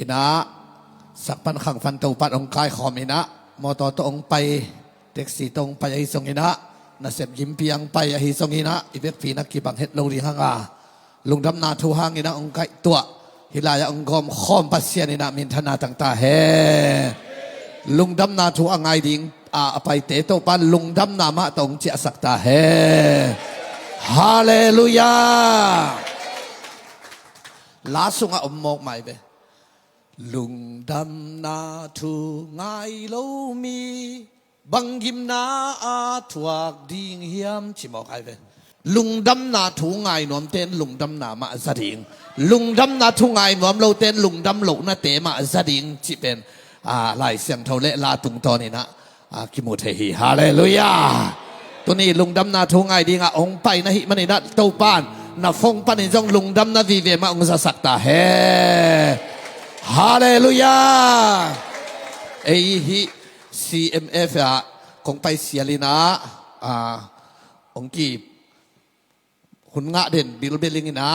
ອີນະ ສັກປັນຂັງຟັນໂຕປັດອົງກາຍຂອມອີນະ ມໍໂຕໂຕອົງໄປ ແທັກຊີໂຕອົງໄປອາຮີຊົງອີນະ ນະເຊັບຍິມປີອັງໄປອາຮີຊົງອີນະ ອີເວັກພີນັກກິບັງເຮັດໂລດີຮັງອາ ລຸງດຳນາທູຮາງອີນະ ອົງໄກຕົວະ ຮີລາຍາອົງກອມຂອມປະຊຽນອີນະ ມິນທະນາຕັງຕາແຮ ລຸງດຳນາທູອາງາຍດິງ ອາ ອາໄປເຕໂຕປານ ລຸງດຳນາມະຕອງເຈຍສັກຕາແຮ ຮາເລລູຢາ ລາສຸງອາອົມໝອກໄມເວ ລຸງດຳນາທູງາຍໂລມີ ບັງຢິມນາອາທວກດິງຫຽມ ຊິໝອກໄອເວ ລຸງດຳນາທູງາຍນວມເຕັນ ລຸງດຳນາມະຈະດິງ ລຸງດຳນາທູງາຍນວມໂລເຕັນ ລຸງດຳໂລນະເຕມະຈະດິງ ຊິເປັນ ອາ ລາຍສຽງເທົາ ແລະ ລາຕຸງຕອນນີ້ນະ ອາ ກິໂມເທຮີ ຮາເລລູຢາ ໂຕນີ້ລຸງດຳນາທູງາຍດີງາອົງໄປນະຫິມະນີນະໂຕປານ ນະຟົງປານິຈົງ ລຸງດຳນາວີເວມະອົງສາສັກຕາແຮ ຮາເລລູຢາ ເອຫິ ຊີເອັມເອັຟ ອາ ກົງໄປເຊຍລີນາ ອາ ອົງກີບ ຮຸນງະເດັ່ນ ບິລເບລິງນະ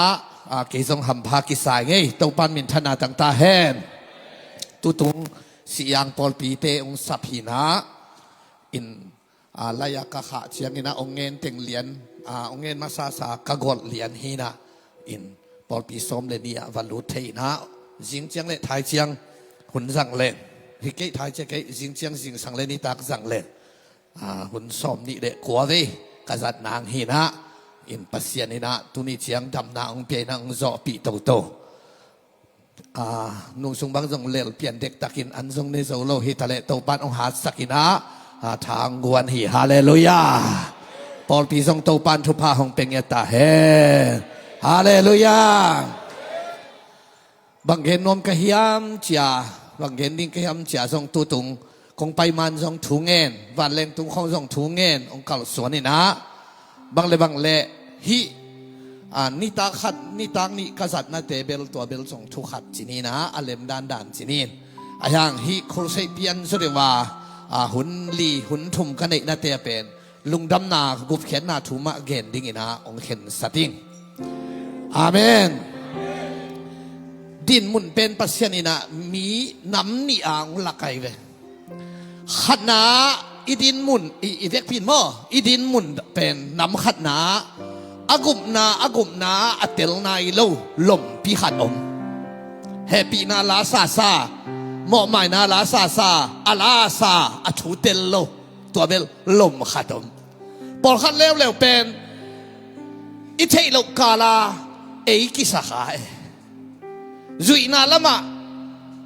ອາ ເກຊົງຫຳພາກິສາຍເງ ໂຕປານມິນທະນາຕັງຕາແຮນ ຕຸຕຸງ ຊິຍາງປອລປີເຕ ອົງສັບຫີນະ ອິນ ອາ ລາຍາກະຂະ ຈຽງອີນະ ອົງເງນເຕັງລຽນ ອາ ອົງເງນມາຊາສາ ກະກອດລຽນຫີນະ ອິນ ປອລປີຊອມເລນີອະ ວັນລຸດເທອີນະ ຈິງຈຽງ ແລະ ທ້າຍຈຽງ ຮຸນສັງເລ ຮິເກະ ທ້າຍຈຽງເກະ ຈິງຈຽງ ຈິງສັງເລນີຕາກສັງເລ ອາ ຮຸນຊອມນິເດະກົວເວ ກະສັດນາງຫີນະ ອິນປະຊຽນຫີນະ ຕຸນີຈຽງດຳນາອົງເປຍນາອົງເຈາະປີໂຕໂຕ ອາ ນຸງຊຸງບັງຈົງເລລ ປຽນເດັກຕະກິນ ອັນຊົງເນໂຊໂລ ຮີຕະເລໂຕປານອົງຫາດສັກຫີນະ ອາ ທາງກວນຫີ ຮາເລລູຢາ ປອລປີຊົງໂຕປານທຸພາຫົງເປັງເອຕາເຮ ຮາເລລູຢາ ບັງເກນນວມກະຫຽມເຈຍ ບັງເກນດິງກະຫຽມເຈຍ ຊົງຕູຕຸງ ຄົງໄປມານ ຊົງທູເງນ ວານແລງຕຸງຂອງ ຊົງທູເງນ ອົງເກົາສວນນີ້ນະ ບັງເລບັງເລ ຫິ ອາ ນິຕາຂັດ ນິຕາງນິກະສັດນະເຕເບລ ຕົວເບລ ຊົງທຸຂັດຈິນີນະ ອາເລັມດານດານຈິນີນ ອາຍາງຫິ ໂຄເຊປຽນ ສຸເດວາ ອາ ຫຸນລີ ຫຸນທຸມກະເນນະເຕເປນ ລຸງດຳນາ ກຸບແຂນນາທຸມະເກນດິງອີນາ ອົງເຂັນສະຕິງ ອາເມນ ດິນໝຸນເປັນປະຊຽນອີນາ ມີນຳນິອາງລະໄກເວ ຂັດນາ ອີດິນໝຸນ ອີ ອີເວກພີນມໍ ອີດິນໝຸນເປັນນຳຂັດນາ ອາກຸມນາ ອາກຸມນາ ອາເຕັລນາຍໂລ ລົມປີຂັດອົມ ແຮປີນາລາຊາຊາ ເໝາະໝາຍນາລາຊາຊາ ອາລາຊາ ອາທູເຕັລໂລ ຕົວເບລ ລົມຂະຕົມ ປອລຂັດແລ້ວແລ້ວເປັນ ອີເທໂລກາລາ ເອກິສະຂາເອ ຈຸຍນາລະມະ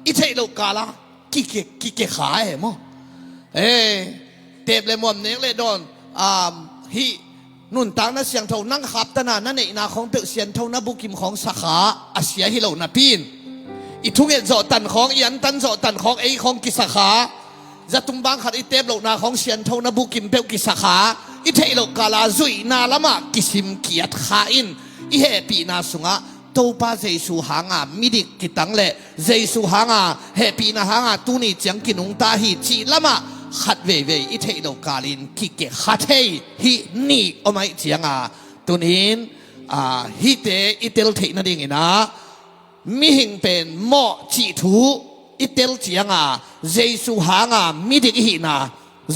ອີເທໂລກາລາ ກິເກ ກິເກຂາເອ ເມ ເອ ເຕບແລະມອມເນກແລະດອນ ອາ ຫິ ນຸນຕາງນະຊຽງເທົາ ນັງຂັບຕະນາ ນະເນນາຂອງເຕີຊຽນເທົາ ນະບຸກິມຂອງສາຂາ ອາເຊຍຫິໂລນະປີນ ອີທຸງເອດເຈາະຕັນຂອງ ອີອັນຕັນເຈາະຕັນຂອງ ເອຂອງກິສະຂາ ຈະຕຸມບາງຂັດ ອີເຕບໂລກນາຂອງຊຽນໂທນະບຸກິມເປວກິສະຂາ ອີເທໂລກາລາ ຈຸຍນາລະມະ ກິຊິມ ກິອັດຄາອິນ ອີເຮປີນາສຸງະ ໂຕປາເຢຊູຫາງາ ມິດິກກິຕັງແລ ເຢຊູຫາງາ ເຮປີນາຫາງາ ຕູນີຈຽງກິນຸງຕາຫີ ຈິລະມະ ຂັດເວເວ ອີເທໂລກາລິນ ກິເກຂາເທຍ ຫິນີໂອໄມຈຽງາ ຕູນີນ ອາ ຫິເຕ ອີເຕລເທນະດິງອີນາ ມິຫິງເປນ ເໝາະຈິທູ ອີເຕລຈຽງອາ ເຢຊູຫາງາ ມິດິກອີຫິນາ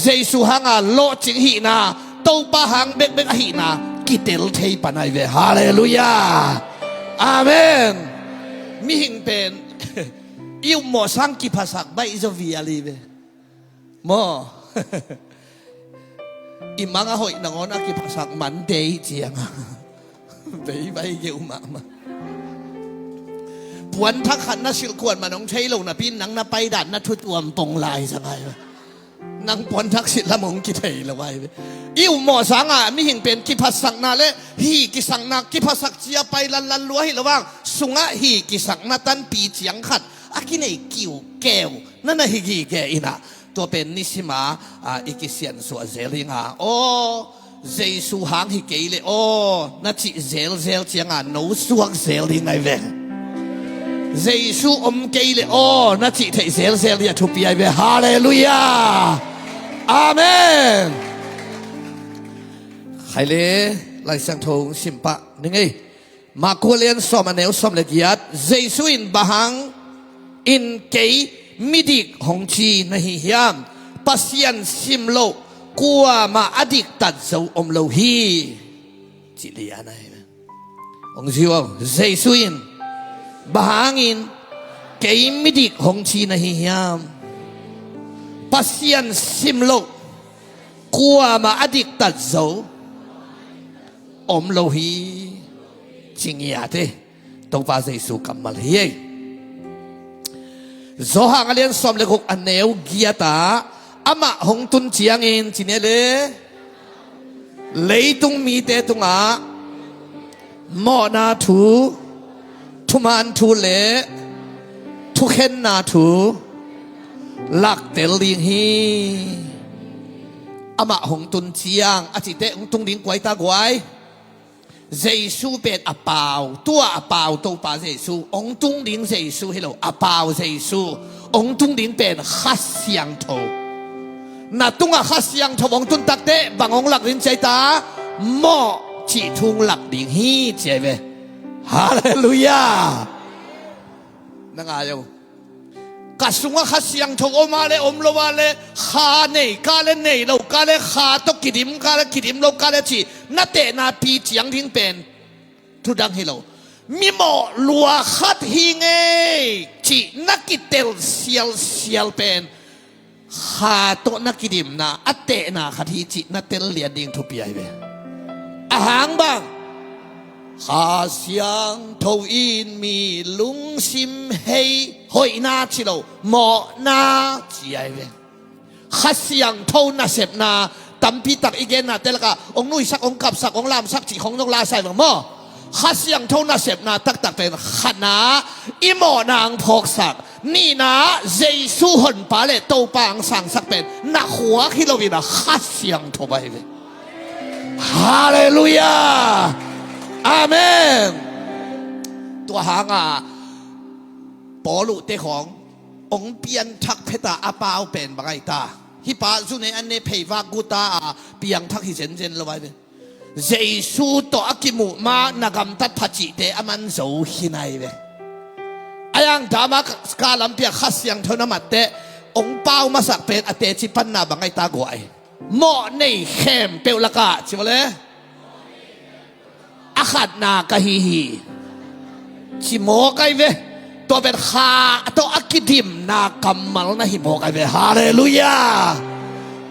ເຢຊູຫາງາ ໂລະຈິງຫິນາ ໂຕປາຫາງເບັກເບັກອະຫິນາ ກິເຕລເທຍປານາຍເວ ຮາເລລູຢາ ອາເມນ ມິຫິງເປນ ອິວເໝາະສາງກິພາສັກ ໄບໂຈວີອາລີເວ ເໝາະ ອີມັງອະຫົຍນະງອນອະກິພາສັກ ມັນເດຍຈຽງ ເບຍໄວເກວມາມາ ປວນທັກຂັນນະສິລກວນມານອງໄທໂລນະປີນ ນັງນະໄປດານນະທຸດອວມປົງລາຍສະໄງ ນັງປວນທັກສິລລະມົງກິໄທລະໄວ ອິວເໝາະສາງອາ ມິຫິງເປນ ກິພາສັກນາເລ ຫີກິສັງນາ ກິພາສັກເຈຍໄປລັນລັນລວຍລະຫວ່າງ ສຸງະ ຫີກິສັກນາຕັນປີຈຽງຂັດ ອາກິເນກິວແກວ ນະນະຫິກິແກອີນະ ຕົວເປັນນິຊິມາ ອາ ອິກິສຽນສົວເຈລິງອາ ໂອ ເຢຊູຫາງຫິເກເລໂອ ນະຈິເຈລເຈລຈຽງອາ ໂນສວກເຈລລິງໄອເວ ເຢຊູອົມເກເລໂອ ນະຈິເທເຈລເຈລຢາທູປີໄອເວ ຮາເລລູຢາ ອາເມນ ໄຄເລ ໄລສັງໂທງ ຊິມປະ ໜຶ່ງເອ ມາກົວລຽນ ຊອມອາແນວ ຊອມລະກຽດ ເຢຊູອິນບາຫັງ因幾味滴紅字那稀罕，不先閃露，過嘛一滴突走暗流去。 Ci lian ai. Ong ziu, Jesu in, bang hangin, kei mi dik hong ci na hi hiam. Pasian sim lo, kuama a dik tat zo, om lo hi, ci ngia te. Topa Jesu kammal hi ei. Johan a lian sawm le guk a neu giat ah, amah hong tun ciangin, ci ne le, leitung mite tungah mawhna thu, thuman thu le thukhenna thu laktel ding hi. Amah hong tun ciang, a cite hong tung ding kuai ta guai. Jesu pen a pau, tua a pau Topa Jesu, ong tung ding Jesu hi lo, a pau Jesu, ong tung ding pen Kha Siangthou. Na tungah Kha Siangthou ong tun takte, bang ong lak ding ci ai ta, mawh cih thu ong lak ding hi ci ai ve. Haleluia. Na ngai o. Ka sungah Kha Siangthou om a le, om lo a le, kha nei ka le, nei lo ka le, kha toh kidim ka le, kidim lo ka le ci, na tehna pi ciang ding pen thu dang hi lo. Mi mawh lua khat hi ngei ci na kitel sialsial pen, kha toh na kidimna, a tehna khat hi ci na tel lian ding thupi ai ve. Ahang bang, Kha Siangthou in mi lungsim hei hoihna ci lo, mawhna ci ai ve. Kha Siangthou nasepna tampi tak i genna te lakah, ong nuisak, ong kapsak, ong lamsak cih khong zong la sai vang maw. Kha Siangthou nasepna taktak pen khatna, i mawhna ong phawksak. Nihna, Jesu Honpa le Topa ong sangsak pen na khuak hi lo in a Kha Siangthou ai ve. Haleluia. Amen. Tua hanga Paulu te khong ong pianthak phet a, a pau pen bang ai ta. Hi pa zu ne an ne phei vak gu ta a, piangthak hi zenzen lo ai ve. Jesu toh a kimuh ma na gamtat pha cihte a man zo hi nai ve. A yang dama ka lampi a Kha Siangthou na mat te, ong pau masak pen a teci panna bang ai ta guai. Mawh nei khempeuh lakah, ci maw le. A khatna ka hi hi. Ci mawk ai ve. Tua pen kha toh a kidimna kammal na hi mawk ai ve. Haleluia.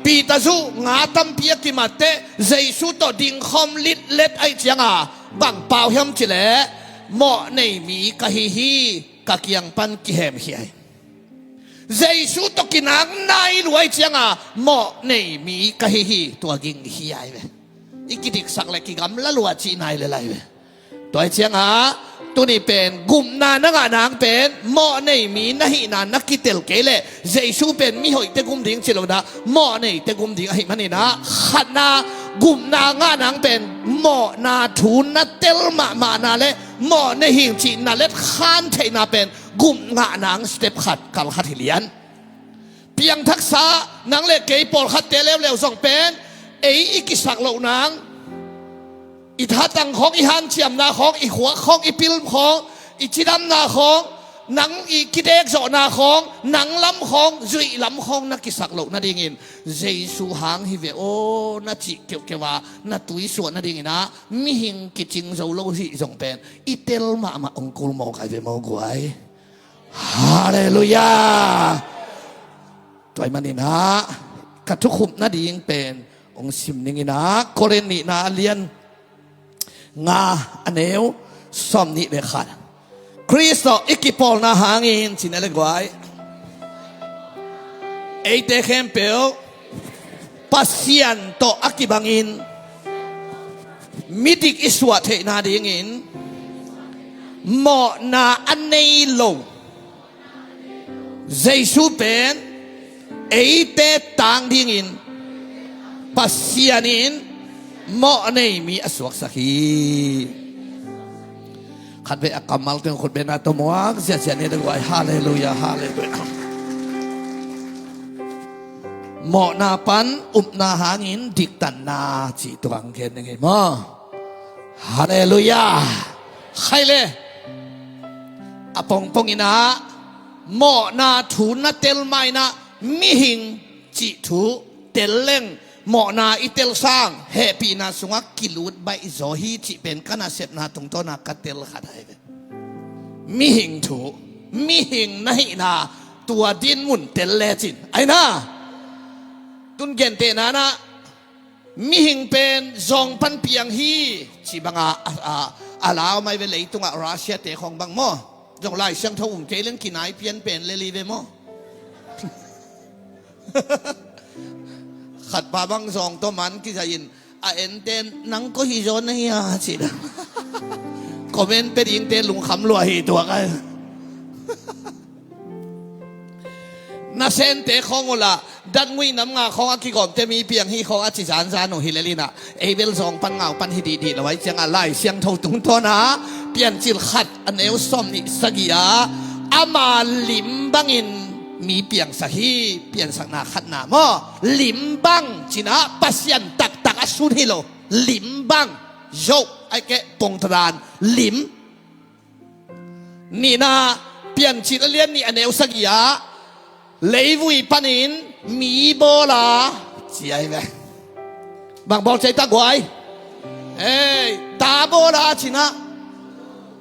Peter zu nga tampi a kimat te, Jesu toh ding khawm litlet ai cianga, bang pau hiam ci le, mawh nei mi ka hi hi, ka kiang pan kihem hi ai. Jesu toh kinak nai lua ai cianga, mawh nei mi ka hi hi, tua ging hi ai ve. I kidiksak le kigamla lua ci nai le lai ve. Tua ai cianga, tuni pen, gumna na ngah nang pen, mawh nei mi na hihna na kitel kei le, Jesu pen mi hoih te gum ding ci lo na, mawh nei te gum ding ahi manin a, khatna, gumna ngah nang pen, mawhna thu na tel mahmahna le, mawh nei hing cihna let khan theihna pen, gum ngah nang step khat, kal khat hi lian. Piangthaksa, nang le kei pawlkhat te leuleu zong pen, ei i kisak loh nang, i thatang khong, i hanciamna khong, i khuak khong, i pil khong, i cidamna khong, nang i kidek zawhna khong, nang lam khong, zuih lam khong na kisak loh nadingin, Jesu hang hi ve aw, na cih keuhkeuh a, na tuisuah nadingin a, mihing kicing zo lo hi zong pen, i tel mahmah ong kul mawk ai ve maw guai. Haleluia. Tua ai manin a, ka thukhupna ding pen, ong sim ning in a, Korin nihna a lian nga a neu sawm nih le khat. Khrist toh i kipawlna hangin, ci na le guai. Eite khempeuh, Pasian toh a kibangin, midik i suah theihna dingin, mawhna a nei lo Jesu pen eite tang dingin Pasian in mawh nei mi a suaksak hi. Khatvei a kammal teng khut bena tomuak ziahziah ni le guai. Haleluia, haleluia. Mawhna pan upna hangin diktanna ci tuang gen ning hi maw. Haleluia. Khai le. A pongpong in a, Mawhna thu na tel mai na, mihing cih thu tel leng, mawhna i tel sâng, hehpihna sungah kilut baih zaw hi cih pen ka nasepna tungtawn a ka tel khat ahi ve. Mihing thu, mihing na hihna, tua dinmun tel lechin. Ahi na, tun gentehna na, mihing pen zawng pan piang hi, chih bang a, a, a, a lau mai ve leitung ah Russia te khawng bang maw. Zong Lai Siangtho um kei leng kinai pian pen lel hi ve maw. Khat pa bang zawng tawh man kizai in, a en ten, "Nang ko hi zaw na hia?" chi da. Comment pe ding te lungkham lua hi tuak ai. Nasente khawng ula, dat ngui nam nga khawng a kigawmte mi piang hi khawng a chi zan zan uh hi lel in a, ei bel zawng pan ngau pan hi didi lo ai chiang a Lai Siangtho tungtawn a Piancil khat a neu sawmnih sagih a, ama lim bangin mi piangsak hi, piansakna khatna maw, lim bang chin a Pasian taktak a sun hi lo, lim bang, zo, ai ke pong thadan, lim. Nihna, Piancil a lian nih a neu sagih a, leivui panin mi bawl a, chi ai ve. Bang bawl chai ta guai. Ei, ta bawl a chin a.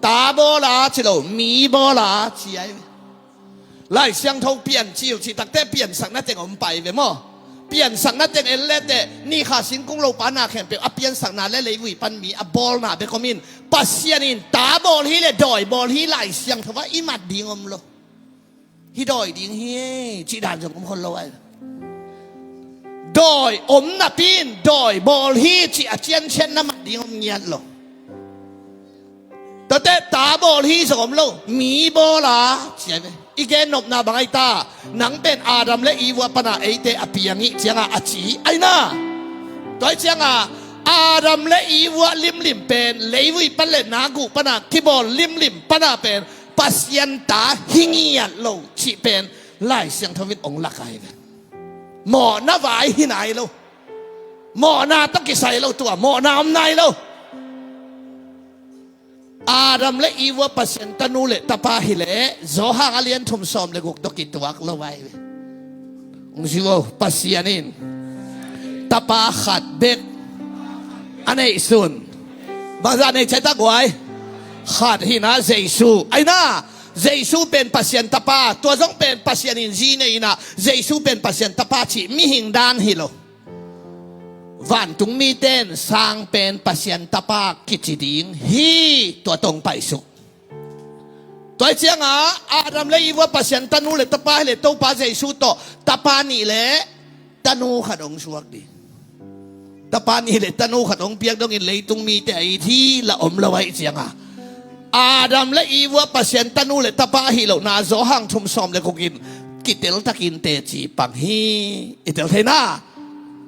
Ta bawl a chi lo, mi bawl a, chi ai ve. Lai Siangtho Piancil chih takte piansakna teng om pai ve maw. Piansakna teng en le te, ni kha singkung lo pa na khempeuh a piansakna le leivui pan mi a bawlna bek om in, Pasian in ta bawl hi le dawi bawl hi Lai Siangtho va i mat ding om lo. Hi dawi ding hi, chih dan zong om khol lo ai. Dawi om napi in, dawi bawl hi chih a chian chian na mat ding om ngiat lo. Tate ta bawl hi zong om lo, mi bawl a, chi ai ve. I gen nopna bang ai ta, nang pen Adam le Eve a pana eite a piang hi chiang a, a chi ai na. Tua ai chiang a, Adam le Eve a limlim pen, leivui pan le na gu pana, kibawl limlim pana pen, Pasian ta hi ngiat lo, chih pen, Lai Siangtho in ong lak ai ve. Mawhna vai hi nai lo. Mawhna tawh kisai lo tua, mawhna om nai lo. Adam le Eve Pasian tanu le tapa hi le, Johan a lian thum sawm le guk tawh kituak lo vai. Ong si vo, Pasian in tapa khat bek a neih sun. Bangza nei chai ta guai. Khat hi na Jesu. Ai na, Jesu pen Pasian tapa, tua zong pen Pasian in zi nei na, Jesu pen Pasian tapa chih mihing dan hi lo. Vantung miten sang pen Pasian tapa kichi ding hi, tua tawh ong paisuk. Tua ai chiang a, Adam le Eve Pasian tanu le tapa hi le Topa Jesu tawh tapa nih le tanu khat ong suak ding. Tapa nih le tanu khat ong piak dongin leitung mite a it hi la om lo ai chiang a, Adam le Eve Pasian tanu le tapa hi lo na Johan thum sawm le guk in kitel takin teci pang hi. I tel thei na.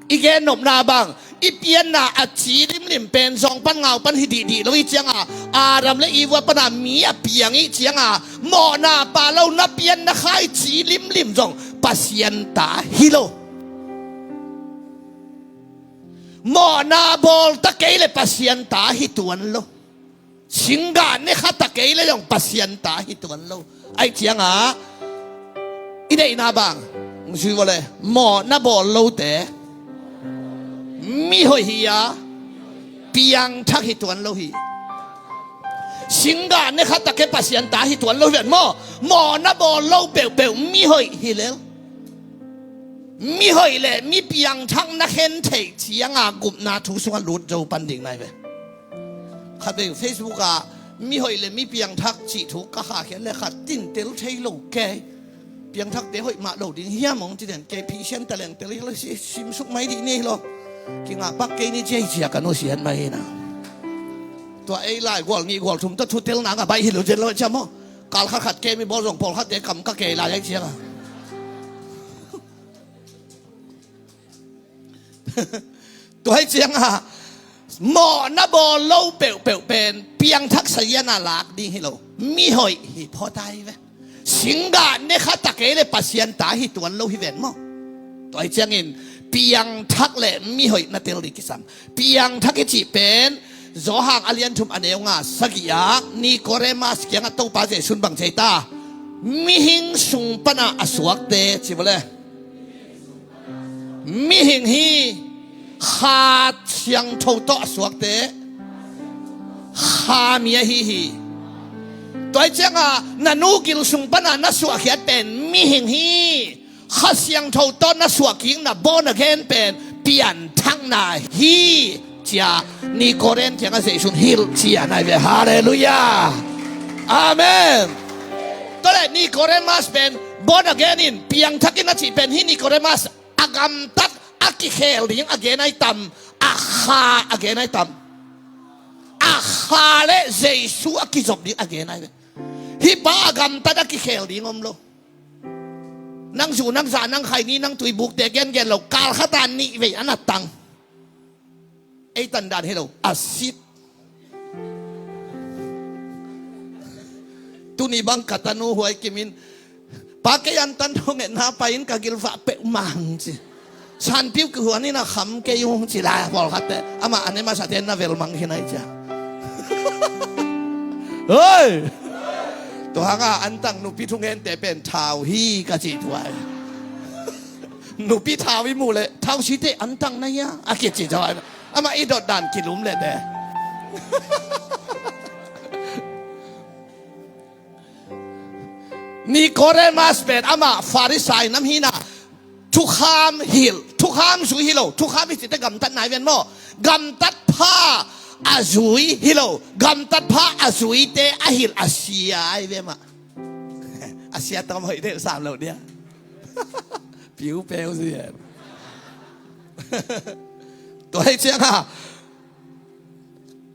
I gen nopna bang, i pianna a chi limlim pen zawng pan ngau pan hi didi lo i chiang a, Adam le Eve pana mi a piang i chiang a, mawhna pa lo na pian na khai chi limlim zong Pasian ta hi lo. Mawhna bawl ta kei le Pasian ta hi tuan lo. Singga ne kha ta kei le zong Pasian ta hi tuan lo. Ai chiang a, i deihna bang, ong sui vo le, mawhna bawl lote mihoih hi a, piangthak hi tuan lo hi. Singga ne kha ta kei Pasian ta hi tuan lo hi ven maw. Mawhna bawl lo peuhpeuh mihoih hi lel. Mihoih le mi piangthak na khen thei chiang a gupna thu sungah lut zo pan ding nai ve. Khat vei Facebook a, mihoih le mi piangthak chih thu ka kha khian le khat tin tel thei lo kei. Piangthakte hoih mah lo ding hiam ong ti den kei phisian ta leng tel hi lo si, sim suk mai dih ni lo. Kingah pak kei ni chi ai chia ka nu sian mai hi na. Tua ei lai gual nih gual thum ta thu tel nang a bai hi lo jen lo chia maw. Kal khat khat kei mi bawl zong pawl khat te kam ka kei lai ai chia ka. Tua ai chiang a, mawhna bawl lo peuhpeuh pen piangthak sazian a lak ding hi lo. Mihoih hi phawt ai ve. Singga ne kha ta kei le Pasian ta hi tuan lo hi ven maw. Tua ai chiangin piangthak le mihoih na tel ding kisam. Piangthak i chih pen Johan a lian thum a neu nga sagih a Nikodemus kiangah Topa Jesu'n bang chi ai ta. ມິຫິງສຸງປະນະອະສວກເຕ ຊິບໍ່ແລ ມິຫິງຮີ ຂ້າຊຽງໂທໂຕອະສວກເຕ ຂ້າເມຍຮີຮີ ຕົວເອງຈຽງອາ ນະນູກິນສຸງປະນະນະສວກເຂດເປັນ ມິຫິງຮີ ຂ້າຊຽງໂທໂຕນະສວກຄິງນະ ບອນອາເກນເປັນ ປ່ຽນທັງນາຮີ ເຈຍ ນີໂກເຣນ ຈຽງອາເຊຊຸນ ຮີລ ເຈຍ ນາຍເວ ຮາເລລູຢາ ອາເມນ ຕົວແລກ ນີໂກເຣມາສ ເປັນ ບອນອາເກນ ອິນ ປຽງທັກກິນນະຈິ ເປັນ ຮີ ນີໂກເຣມາສ ອາກຳຕັດ ອາກິເຄລ ດິງ ອາເກນ ອາຍຕຳ ອາຄາ ອາເກນ ອາຍຕຳ ອາຄາ ແລະ ເຢຊູ ອາກິຈົບ ດິງ ອາເກນ ອາຍເວ ຮີບາ ອາກຳຕັດ ອາກິເຄລ ດິງ ອົມໂລ ນັງຊູ ນັງສາ ນັງໄຄນີ ນັງຕຸຍບຸກ ເຕແກນແກນ ລາວ ກາລຄະຕານນິເວ ອະນັດຕັງ ເອຕັນດານເຮໂລ ອາຊິດ ຕຸນີບັງກະຕານູ ຫວຍກິມິນ ປາເກຍັນຕັນໂທເງນາ ປາອິນກາກິລຟະເປອຸມາງຈິ ຊານປິວກຶຫວານີນາ ຄຳເກຍຸງຈິລາ ບອລຄະເຕ ອາມາ ອາເນມາ ສາເຕນນາ ເວລມັງ ເຄໄນຈາ ເຮີຍ ໂຕຫາງອາ ອັນຕັງ ນຸປິທຸເງນເຕ ເປັນ ທາວຮີກະຈິ ທວາຍ ນຸປິທາວວິມູເລ ທາວຊີເຕ ອັນຕັງ ນະຍາ ອາກິຈິຈອຍ ອາມາ ອີດອດດານກິລຸມເລແດ ນີໂກເຣມາສ ເປັນ ອາມາ ຟາຣິໄຊ ນຳຮີນາ ທຸຄາມຮີລ ທຸຄາມຊູຮີໂລ ທຸຄາມຮີຊິຕະກຳຕັດນາຍເວນມໍ ກຳຕັດພາອາຊູຍຮີໂລ ກຳຕັດພາອາຊູຍເຕ ອາຮີລ ອາເຊຍ ອາຍເວມາ ອາເຊຍຕອມເຮີຍເດ ສາມເຫຼົ່າເດຍ ຜິວເປວເສຍ ຕົວໃຫ້ເຊຍກາ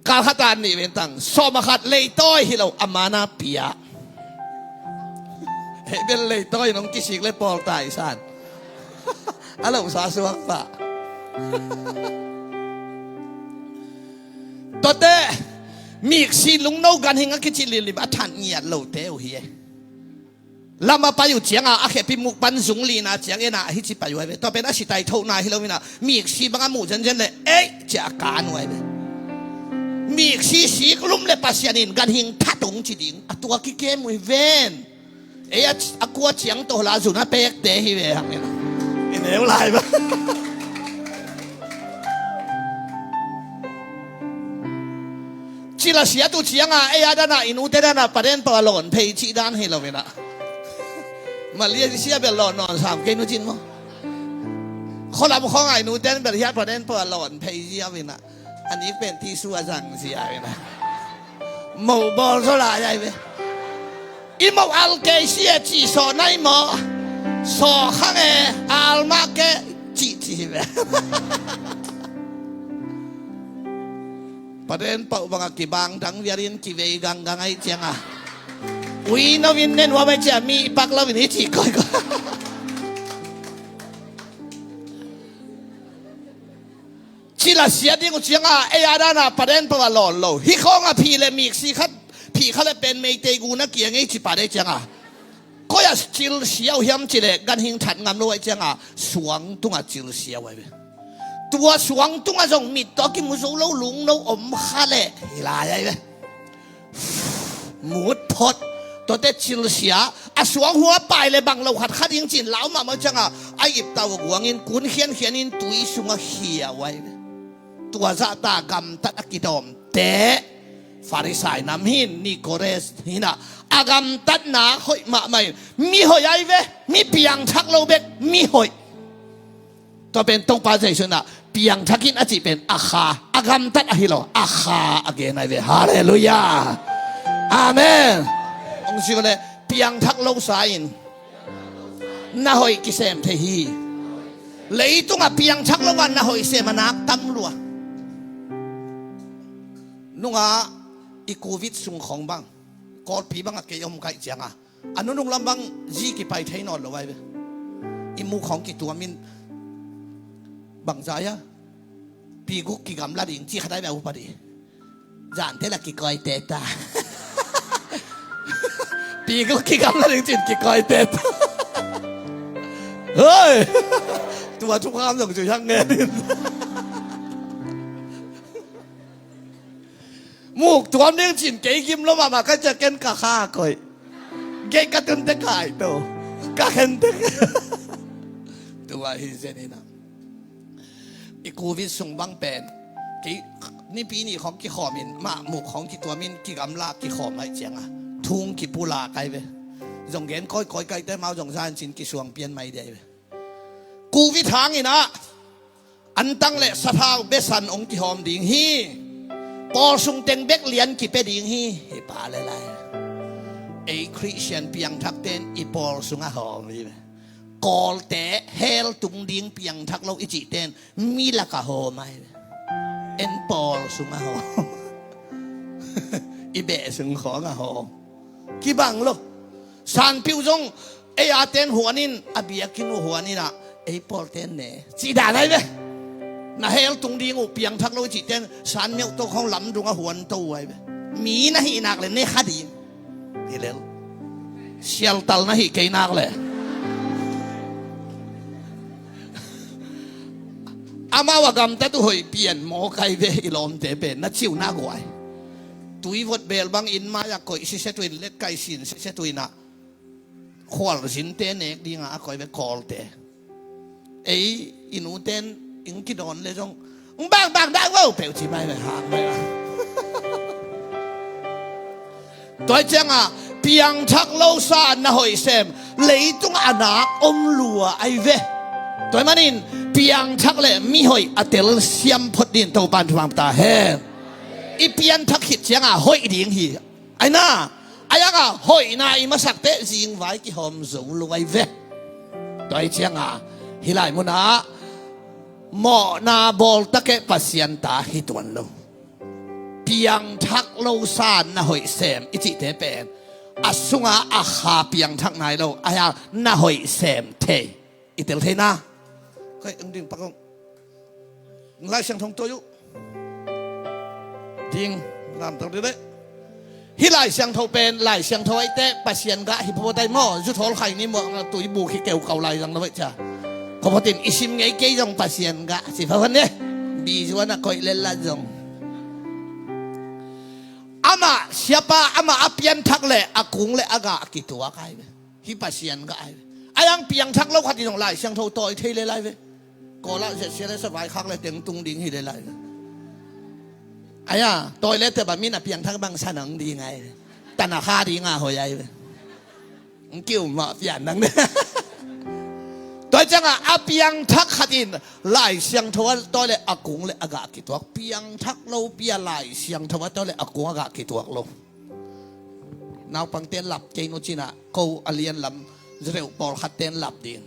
ກາຄະຕານນິເວນຕັງ ຊໍມາຄັດ ເລຍຕ້ອຍ ຮີໂລ ອາມານາ ເປຍ ເຮເບນ ເລຍຕ້ອຍ ນ້ອງກິຊິກ ແລະ ປອລຕາຍຊານ ອາລົມສາສວກປະ ໂຕເຕ ມີກຊີລຸງໂນ ການເຮງ ອາກິຈິລິລິມ ອາທານງຽດ ໂລເຕວເຮ ລາມາປາຍຸຈຽງອາ ອາເຄປິມຸກປັນ ຊຸງລີນາ ຈຽງເອນາ ອາຫິຈິປາຍຸ ໄອເວ ຕໍ່ເປັນອາຊິໄຕໂທນາ ຮີໂລມິນາ ມີກຊີບັງອາໝູ ເຈັນເຈັນ ເລ ເອຍ ຈາການ ໄອເວ ມີກຊີສີກະລຸມ ແລະ ປາຊຽນິນ ການເຮງທາຕຸງຈິດິງ ອາຕົວກິເກມຸຍເວນ ເອຍ ອາກົວຈຽງໂຕລາ ຊູນາເປກເຕ ຮີເວ ຮັກເມນ ເອເນວລາຍບາ ຈິລາເຊຍຕຸຈຽງອາ ເອຍ ອາດານາ ອິນູເຕດານາ ປະເດັນປະວາລອນ ເພຈິດານ ເຮໂລເວນາ ມາເລເຊຍ ເບລລອນ ນອນສາມເກນູຈິນມໍ ໂຄລຳຂອງອາຍນູເຕນ ເບລຮຽດ ປະເດັນປະວາລອນ ເພເຊຍເວນາ ອານິກເປັນ ທີຊູອາຊັງເຊຍເວນາ ໂມບອລໂຊລາໃຫຍ່ເວ ອີໂມອັລເກເຊຍ ຈີຊໍໄນມໍ ຊໍຄັງເອ ອາລມາເກ ຈີຈີເວ ປະເດັນເປົາບັງອາກິບາງ ດັງວຽລິນ ກິເວກາງກາໄງຈຽງອາ ອຸຍນະວິນເນັນວາໄມຈາມີ ປັກລະວິນ ອີຈີກອຍກອຍ ຊິລາເຊຍດິງອຸຈຽງອາ ເອຍອາດານາ ປະເດັນເປົາອາລອນໂລ ຮິຄໍງອາພີເລ ມີກຊີຄັດ ພີຄະເລເປັນ ເມເຕກູນະກຽງ ເອຈິປາເດຈຽງອາ ໂຄຍາຈິລເຊຍອຸຮຽມຈິເລ ການຮິງທັດງາມໂລໄອຈຽງອາ ສວງຕຸງອາຈິລເຊຍໄວເວ ຕົວສວງຕຸງອາຊົງມິດ ຕໍກິມມຸຊູໂລ ລຸງໂນອົມຄະເລ ຮີລາໃຫຍ່ເວ ໝູດພົດ ຕົວເຕຈິລເຊຍ ອາສວງຫົວປາຍເລ ບັງເລົາຂັດ ຄະດິງຈິນ ລາວມາເມືອງຈຽງອາ ອາອີບຕາວກວາງອິນ ກຸນຂຽນຂຽນອິນ ຕຸຍສຸງອາເຂຍໄວ ຕົວຈະຕາກຳຕັດອາກິດອມເຕ ຟາຣິສາຍນຳຫີນ ນິໂກເຣສຫີນາ ອາກຳຕັດນາ ໂຄຍມາໃໝ່ ມີໂຄຍໃຫຍ່ເວ ມີປຽງທັກໂລເບັກ ມີໂຄຍ ຕົວເປັນຕົງປາໃຈຊະນະ ປຽງທັກກິນອາຈິເປັນອາຄາ ອາກຳຕັດອາຮິໂລ ອາຄາ ອາເກນໄອເວ ຮາເລລູຢາ ອາເມນ ອົງຊິກະເລ ປຽງທັກໂລຊາອິນ ນະໂຮຍກິເສມເທຮີ ເລຕຸງອາປຽງທັກໂລວານ ນະໂຮຍເສມະນາກຕຳຫຼວດ ນຸງອາ ອີກູວິດຊຸງຂອງບັງ ກອດປີບັງອາເກຍົມໄກຈຽງອາ ອະນຸນຸງລຳບັງ ຈີກິໄປໄທນອນລະໄວເວ ອີໝູຂອງກິຕົວມິນ ບັງຈາຍາ ປີກຸກກິກຳລະດິງ ຈີຂະໄດແບອຸປະດີ ຈານເທລະກິກອຍເຕຕາ ປີກຸກກິກຳລະດິງ ຈີນກິກອຍເຕຕາ ເຮີຍ ຕົວທຸກຄາມສົ່ງຈຸຍັງແງດິນ ໝູກຕົວເນງຈີນເກກິມລະມາ ມາກະຈະເກັນກະຄາກອຍ Kei ka tun te kai to. Ka khen te. Tua hi zen ina. I Covid sung bang pen. Ki ni pi ni khong ki khom in, ma muk khong ki tua min, ki gam la ki khom ai chiang a. Thung ki pu la kai ve. Zong gen koi koi kai te mau zong zan chin ki suang pian mai dei ve. Covid hang ina. An tang le sathau besan ong ki hom ding hi. Pawl sung teng bek lian ki pe ding hi. Hi pa le lai. Ei Christian piang thak ten i pawl sung a hom hi. Kol te hel tung ding piang thak lo i chi ten mi la ka hom ai. En pawl sung a hom. I be sung khong a hom. Ki bang lo. San piu zong, ei a ten huan in, a bia kin huan in a, ei pawl ten ne. Chi da nai ve. Na hel tung ding u piang thak lo chi ten, san meu to khong lam dung a huan to ai ve. Mi na hi nak le ne kha ding. Hi lel. Sial tal na hi kei nak le. Ama wa gam ta tu hoi pian mo kai ve i lom te pe na chiu na guai. Tui vot bel bang in ma ya koi si se tuin let kai sin si se tuina. Khual zin te nek dinga a koi ve kol te. Ei inu ten ing ki don le zong. Bang bang bang wo peu chi mai ve hang mai. Tua chiang a piang thak lo sa na hoi sem. Leitung a nak om lua ai ve. Tua manin piang thak le mi hoi a tel siam phot din to pan thuang ta he. I pian thak khit chiang a hoi ding hi. Ai na, ai anga hoi na i masak te zing vai ki hom zo lo ai ve. Tua chiang a hi lai mun a mo na bol ta ke Pasian ta hi tuan lo. Piang thak lo san na hoi sem i chi te pen. A sunga a kha piang thak nai lo. Ai a na hoi sem te. I tel thei na. Kai ang ding pakong. Lai Siangtho to yu. Ding lam tang de le. Hi Lai Siangtho pen, Lai Siangtho ai te, Pasian ga hi po dai mo, zu thol khai ni mo, tu i bu ki keu kau lai lang na wai cha. Ko po tin i sim ngei kei zong Pasian ga, si pa wan ne. Bi zu na koi le la zong. Ama, siapa, ama a pian thak le, a kung le a ga ki tua kai. Hi Pasian ga ai. Ai ang piang thak lo khat i zong Lai Siangtho toi thei le lai ve. Ko la zet sia le sa vai khak le teng tung ding hi le lai ve. Ai a, toi le te ba min a piang thak bang sa nang ding ai ve. Tana kha ding a hoi ai ve. Kiu ma pian nang ne. Toi chang a, a piang thak khat in Lai Siangtho toi le a kung le a ga ki tuak. Piang thak lo pia Lai Siangtho toi le a kung a ga ki tuak lo. Naupang te lap kei nu china, ko a lian lam, zreu pawl khat ten lap ding.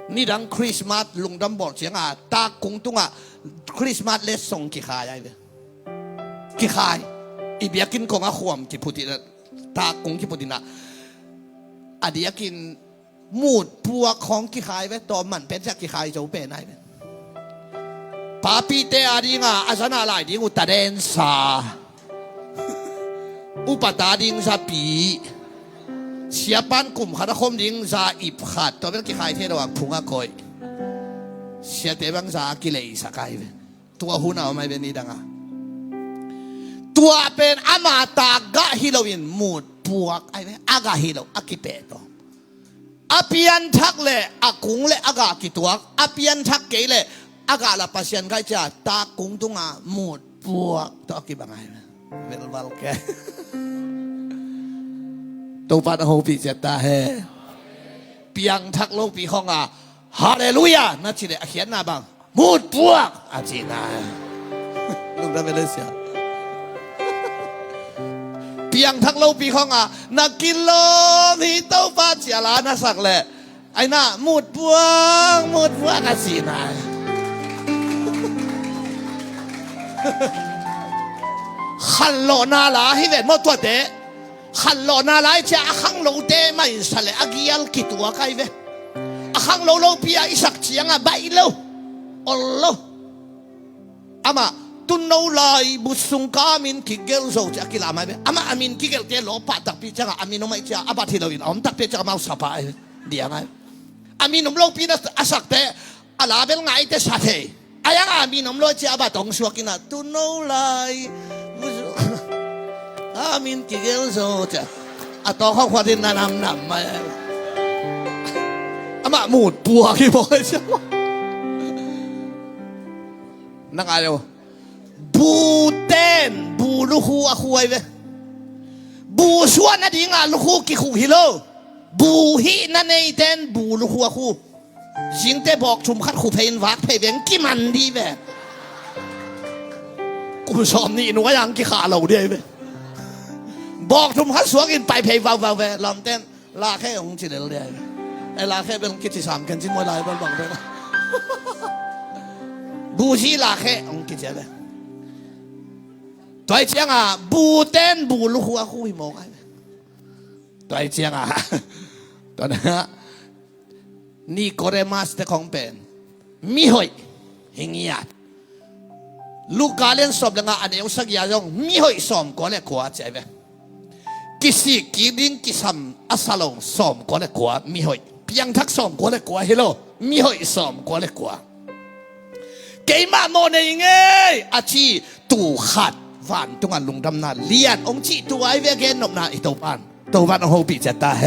Nidang Christmas lungdam bol chiang a, tak kung tunga Christmas le song ki khai ai ve. Ki khai. I biakin kong a khuam ki putina, tak kung ki putina. A diakin Mut puak khong ki khai ve, to man pen sia ki khai zo pen ai ve. Papi te a dinga, a zana lai ding u ta den sa. Upa ta ding sa pi. Sia pan kum khat a khom ding sa ip khat. To pen ki khai the lo a phung a koi. Sia te bang sa ki lei sa kai ve. Tua hun a om ai ve ni danga. Tua pen ama ta ga hi lo in mut puak ai ve. A ga hi lo, a ki pe to. A pian thak le a kung le a ga ki tuak, a pian thak kei le a ga la Pasian kai cha, ta kung tunga mut puak to a ki bangai. Vel val ke. To pat a ho pi cha ta he. Piang thak lo pi khong a. Haleluya. Na chi le a khian na bang. Mut puak a chi na. Lung da Malaysia. Piang thak lo pi khong a, na kin lo mi to pa chia la na sak le. Ai na, mut puak, mut puak a chi na. Khan lo na la hi ven mo tua te. Khan lo na lai chia a khang lo te mai sa le a gial ki tua kai ve. A khang lo lo pia i sak chiang a bai lo. Ol lo. Ama, tun no lai bu sung ka min ki gel zo chia ki la mai ve. Ama a min ki gel te lo pa tak pi chia a min no mai chia a ba thi lo in om tak pi chia mau sa pa ai ve. Dia ngai. A min um lo pi na a sak te a la bel ngai te sa the. Ai a min um lo chia a ba tong suak ina tun no lai. Bu sung. A min ki gel zo chia. ອາຕອງຂອງຂວັນທີ່ນະນຳນຳມາ ອາມາໝູດປົວທີ່ບໍ່ເຄີຍເຊື່ອ ນັກອາຍໂອ ບູແຕນ ບູລູຄູອາຄູໄອເວ ບູຊວນອະດີງາລູຄູກິຄູຮີໂລ ບູຫິນະເນຍແຕນ ບູລູຄູອາຄູ ຊິງເຕບອກຊຸມຂັດຄູເພນວາກເພເວັງກິມັນດີແວ ກຸມຊອມນີ້ໜວຍອັງກິຂາເຫຼົ່າເດເວ ບອກທຸມຄັດສວງອິນໄປເພວາວາແວ ລອມແຕນ ລາແຄອົງຈິເລເດ ໄອລາແຄເປັນກິດຊິສາມແກນຈິມວຍລາຍເປັນບັງເປັນ ບູຊີລາແຄອົງກິດເຈເດ ຕົວໄອຈຽງອາ ບູແຕນ ບູລູຄູອາຄູຫິໂມງ ຕົວໄອຈຽງອາ ຕົວນະ ນີໂກເດມາສ ແຕ່ຂອງເປັນ ມິຫົຍ ຫິງຍາດ ລູກກາລຽນສອບເລື່ອງອາ ອາເນວສັກຢາຍົງ ມິຫົຍສອມກົວແລະກົວ ເຈໄອເວ ກິສີກີດິງກິສຳ ອາສາລົງສອມກົວແລະກົວ ມິຫົຍ ປຽງທັກສອມກົວແລະກົວ ເຮໂລ ມິຫົຍສອມກົວແລະກົວ ເກຍມະໂມເນຍເງຍ ອາຈີຕູຂາດ ຫວານຕຸງອັນລຸງດຳນາ ລຽນອົງຈິຕົວໄອເວເກນນົບນາ ອີໂຕປານ ໂຕວັນໂອໂຮປິຈັດຕາແຮ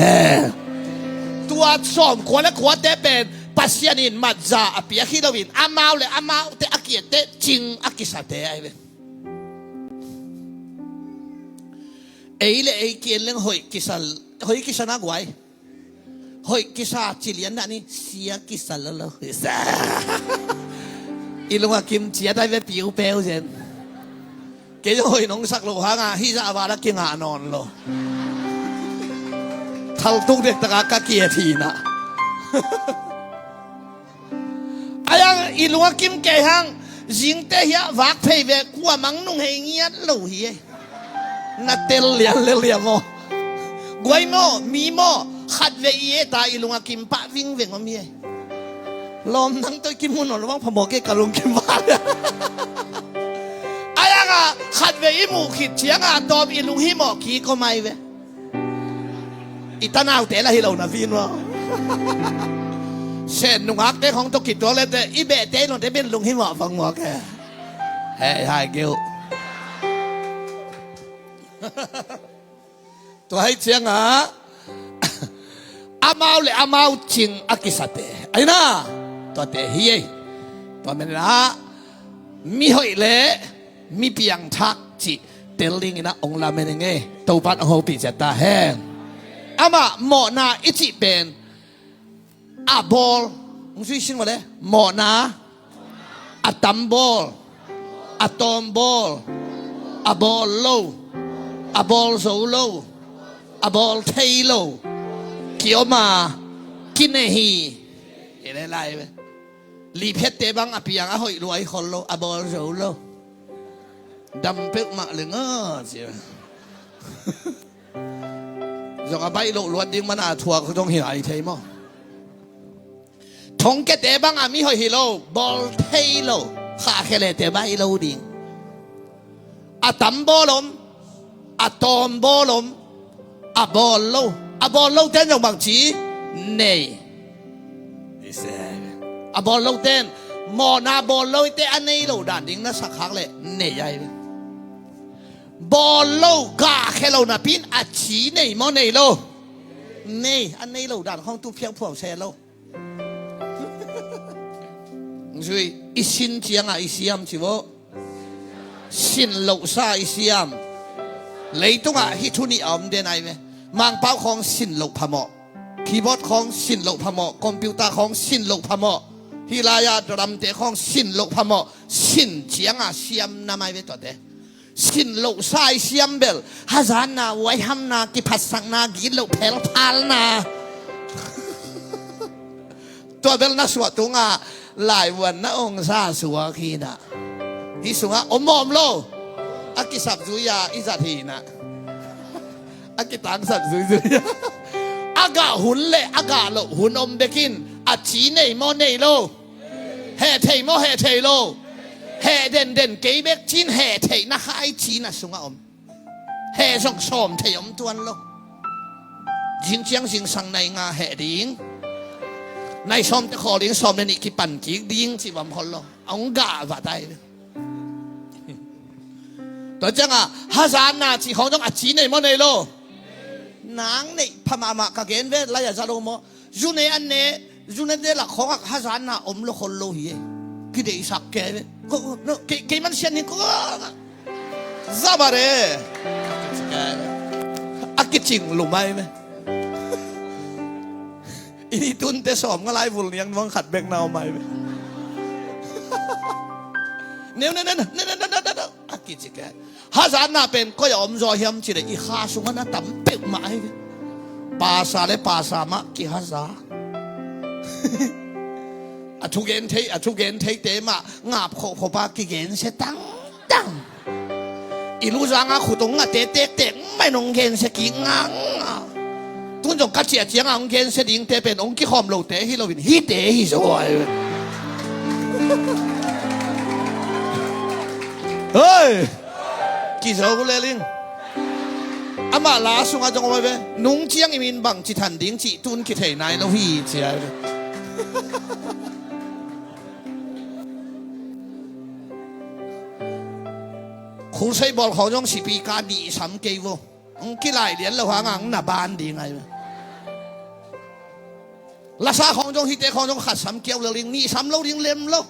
ຕົວສອມຂົວແລະຂົວແຕ່ເປັນ ປັດຊຽນິນ ມັດຈາ ອາເປຍ ຄີລາວິນ ອາມາວແລະອາມາວແຕ່ ອາກຽເຕ ຈິງ ອາກິສາເຕ ໄອເວ ເອຍແລະເອຍກຽນເລື່ອງຫົຍກິສາ ຫົຍກິສານາກວາຍ ຫົຍກິສາຈິລຽນນະນີ້ ເສຍກິສາລະລະ ອີລຸງອາກິມເຈຍໄດ້ເວປິວແປວເຊັ່ນ ເກຍໂຫຍນົງສັກໂລຫະງາ ຫິສະອາວາລະກິງານອນໂລ ທັລຕຸກເດັກຕະກາກະເກຍທີນະ ອາຍັງອີລຸງອາກິມເກຍຫັງ ຢິງເຕເຮຍວາກເພຍແວກກົວມັງນຸງເຮງຽດໂລເຮຍ ນະເຕັນລຽນເລລຽມໂມ ກວຍໂມ ມີໂມ ຂັດເວອີເອຕາ ອີລຸງອາກິມປະວິງເວັງມາເມຍ ລອມນັງໂຕຍກິມໝູນອນລະວັງພະໝໍເກກະລຸງກິມບາດ ອາຍັງອາ ຂັດເວອີໝູຂີດຈຽງອາ ຕອມອີລຸງຫິໝໍກີກໍໄມເວ ອີຕານາວເຕລະຫິໂລນະວິນວະ ເຊັ່ນນຸງອາກເຕຂອງຕົກກິຕົວເລເຕ ອີເບເຕລົນເຕເປັນລຸງຫິໝໍຟັງໝໍແກ ແຮຍຫາຍເກວ ຕົວໃຫ້ຈຽງອາ ອາມາວເລ ອາມາວຈິງອາກິສະເຕ ໄອນາ ຕົວເຕເຮຍ ຕົວແມ່ນລະ ມິຫົຍເລ ມິປຽງທັກຈິ ເຕລລິງນະອົງລາເມນເງ ໂຕປັດໂອໂຮປິຈັດຕາແຮ ອາມາ ໝໍນາ ອິຈິເປັນ ອາໂບລ ມຸງຊຸຍຊິງມາເລ ໝໍນາ ອາຕຳໂບລ ອາຕອມໂບລ ອາໂບລໂລ ອາໂບລໂຊໂລ ອາໂບລເທໂລ ກິໂອມາ ກິເນຮີ ເຫັນຫຼາຍໆເວີຍ ລີເພັດເຕບັງອາປິຍັງອາຫົຍລວຍຄົນໂລ ອາໂບລໂຊໂລ ດຳເປິກມະເລີງເອີ ຈອງອາໄບໂລລວດດິງມະນາທົວ ຄົນຈົງເຫັນໄອເທມອ ທົງແກເຕບັງອາມີຫອຍຮີໂລ ບອລເທໂລ ຂາແຄເລເຕໄບໂລດິງ ອາຕຳໂບລົມ ອາຕອມໂບລົມ ອາບອລໂລ ອາບອລໂລເຕນ ຈອງບັງຈີ ເນ ອາບອລໂລເຕນ ມໍນາບອລໂລເຕ ອາເນໂລດານດິງນະສະຄັກເລ ເນໃຫຍ່ ບອລໂລກາແຄໂລນາປິນ ອາຈີເນ ມໍເນໂລ ເນ ອາເນໂລດານຂອງຕູພຽງພວງແຊໂລ ຊຸຍ ອີຊິນຈຽງອາ ອີຊຽມຈິໂວ ຊິນໂລຊາ ອີຊຽມ ເລີຍຕຸງອາ ຮິທູນີອອມເດນາຍເວ ມາງປາວຂອງຊິນໂລພະເໝາະ ຄີບອດຂອງຊິນໂລພະເໝາະ ຄອມປິວຕາຂອງຊິນໂລພະເໝາະ ຮີລາຍາດຣຳເຕຂອງຊິນໂລພະເໝາະ ຊິນຈຽງອາ ຊຽມນາມາຍເວຕົວເຕ ຊິນໂລຊາ ຊຽມເບລ ຫາຈານນາ ວາຍຫຳນາ ກິພັດສັງນາ ກິໂລແພລພາລນາ ຕົວເບລນາສົວຕຸງອາ ລາຍວັນນະອົງສາສົວຄີນະ ຮີສຸງອາ ອົມມອມໂລ ອາກິສັບຊູຍາ ອີສັດຮີນະ ອາກິຕັງສັດຊູຍຊູຍາ ອາກາຫຸນເລ ອາກາໂລຫຸນ ອົມເບກິນ ອາຈີເນໂມເນໂລ ແຮເທໂມແຮເທໂລ ແຮເດັນເດັນເກເບກຈີນ ແຮເທນະຄາຍຈີນນະ ສຸງອາອົມ ແຮຊ່ອງຊອມເທອມຕວນໂລ ຈິງຈຽງຊິງສັງໃນງາແຮດິງ ໃນຊອມແຕ່ຂໍລິງຊອມໃນນິກິປັນກິກດິງຊິວຳຮອນໂລ ອອງກາວາໄຕ ຕົວຈັ່ງອາ ຫາສານນາຈີຂອງຈົງອາຈີໃນມໍໃນໂລ Nang nei pha mahmah ka gen ve, lai a za lo maw. Zu nei an ne, zu nei ne la khawng a hazan na om lo khol lo hi e. Ki dei sak ke ve. Ko, no, ke, ke man sian ni ko. Za ba re. A ki ching lu mai ve. Ini tun te som nga lai vul niang nuang khat bek nau mai ve. Neu, neu, neu, neu. A ki chi ke. Hazan na pen koi a om zaw hiam chi le, i kha sung a na tam peuhmah ai ve. Pasa le pasa mah ki haza. A thugen thei, a thugen thei te mah ngap kho kho pa kigen se tang tang. I lu zang a khut ong a te tek tek mai nong gen se ki ngang. Tun jong ka chia chiang a ong gen se ding te pen ong kikhawm lo te hi lo in hi te hi zaw ai ve. Hei! Ki zo le ling. Ama la sung a jong oi ve. Nung chiang i min bang chi than ding chi tun ki thei nai lo hi chi ai ve. Khul sei bol khawng jong sipi ka di sam kei vo. Ong ki lai lian lo hang ang na ban ding ai ve. Lasa khawng jong hite khawng jong khat sam kiau lo ling ni sam lo ding lem lo.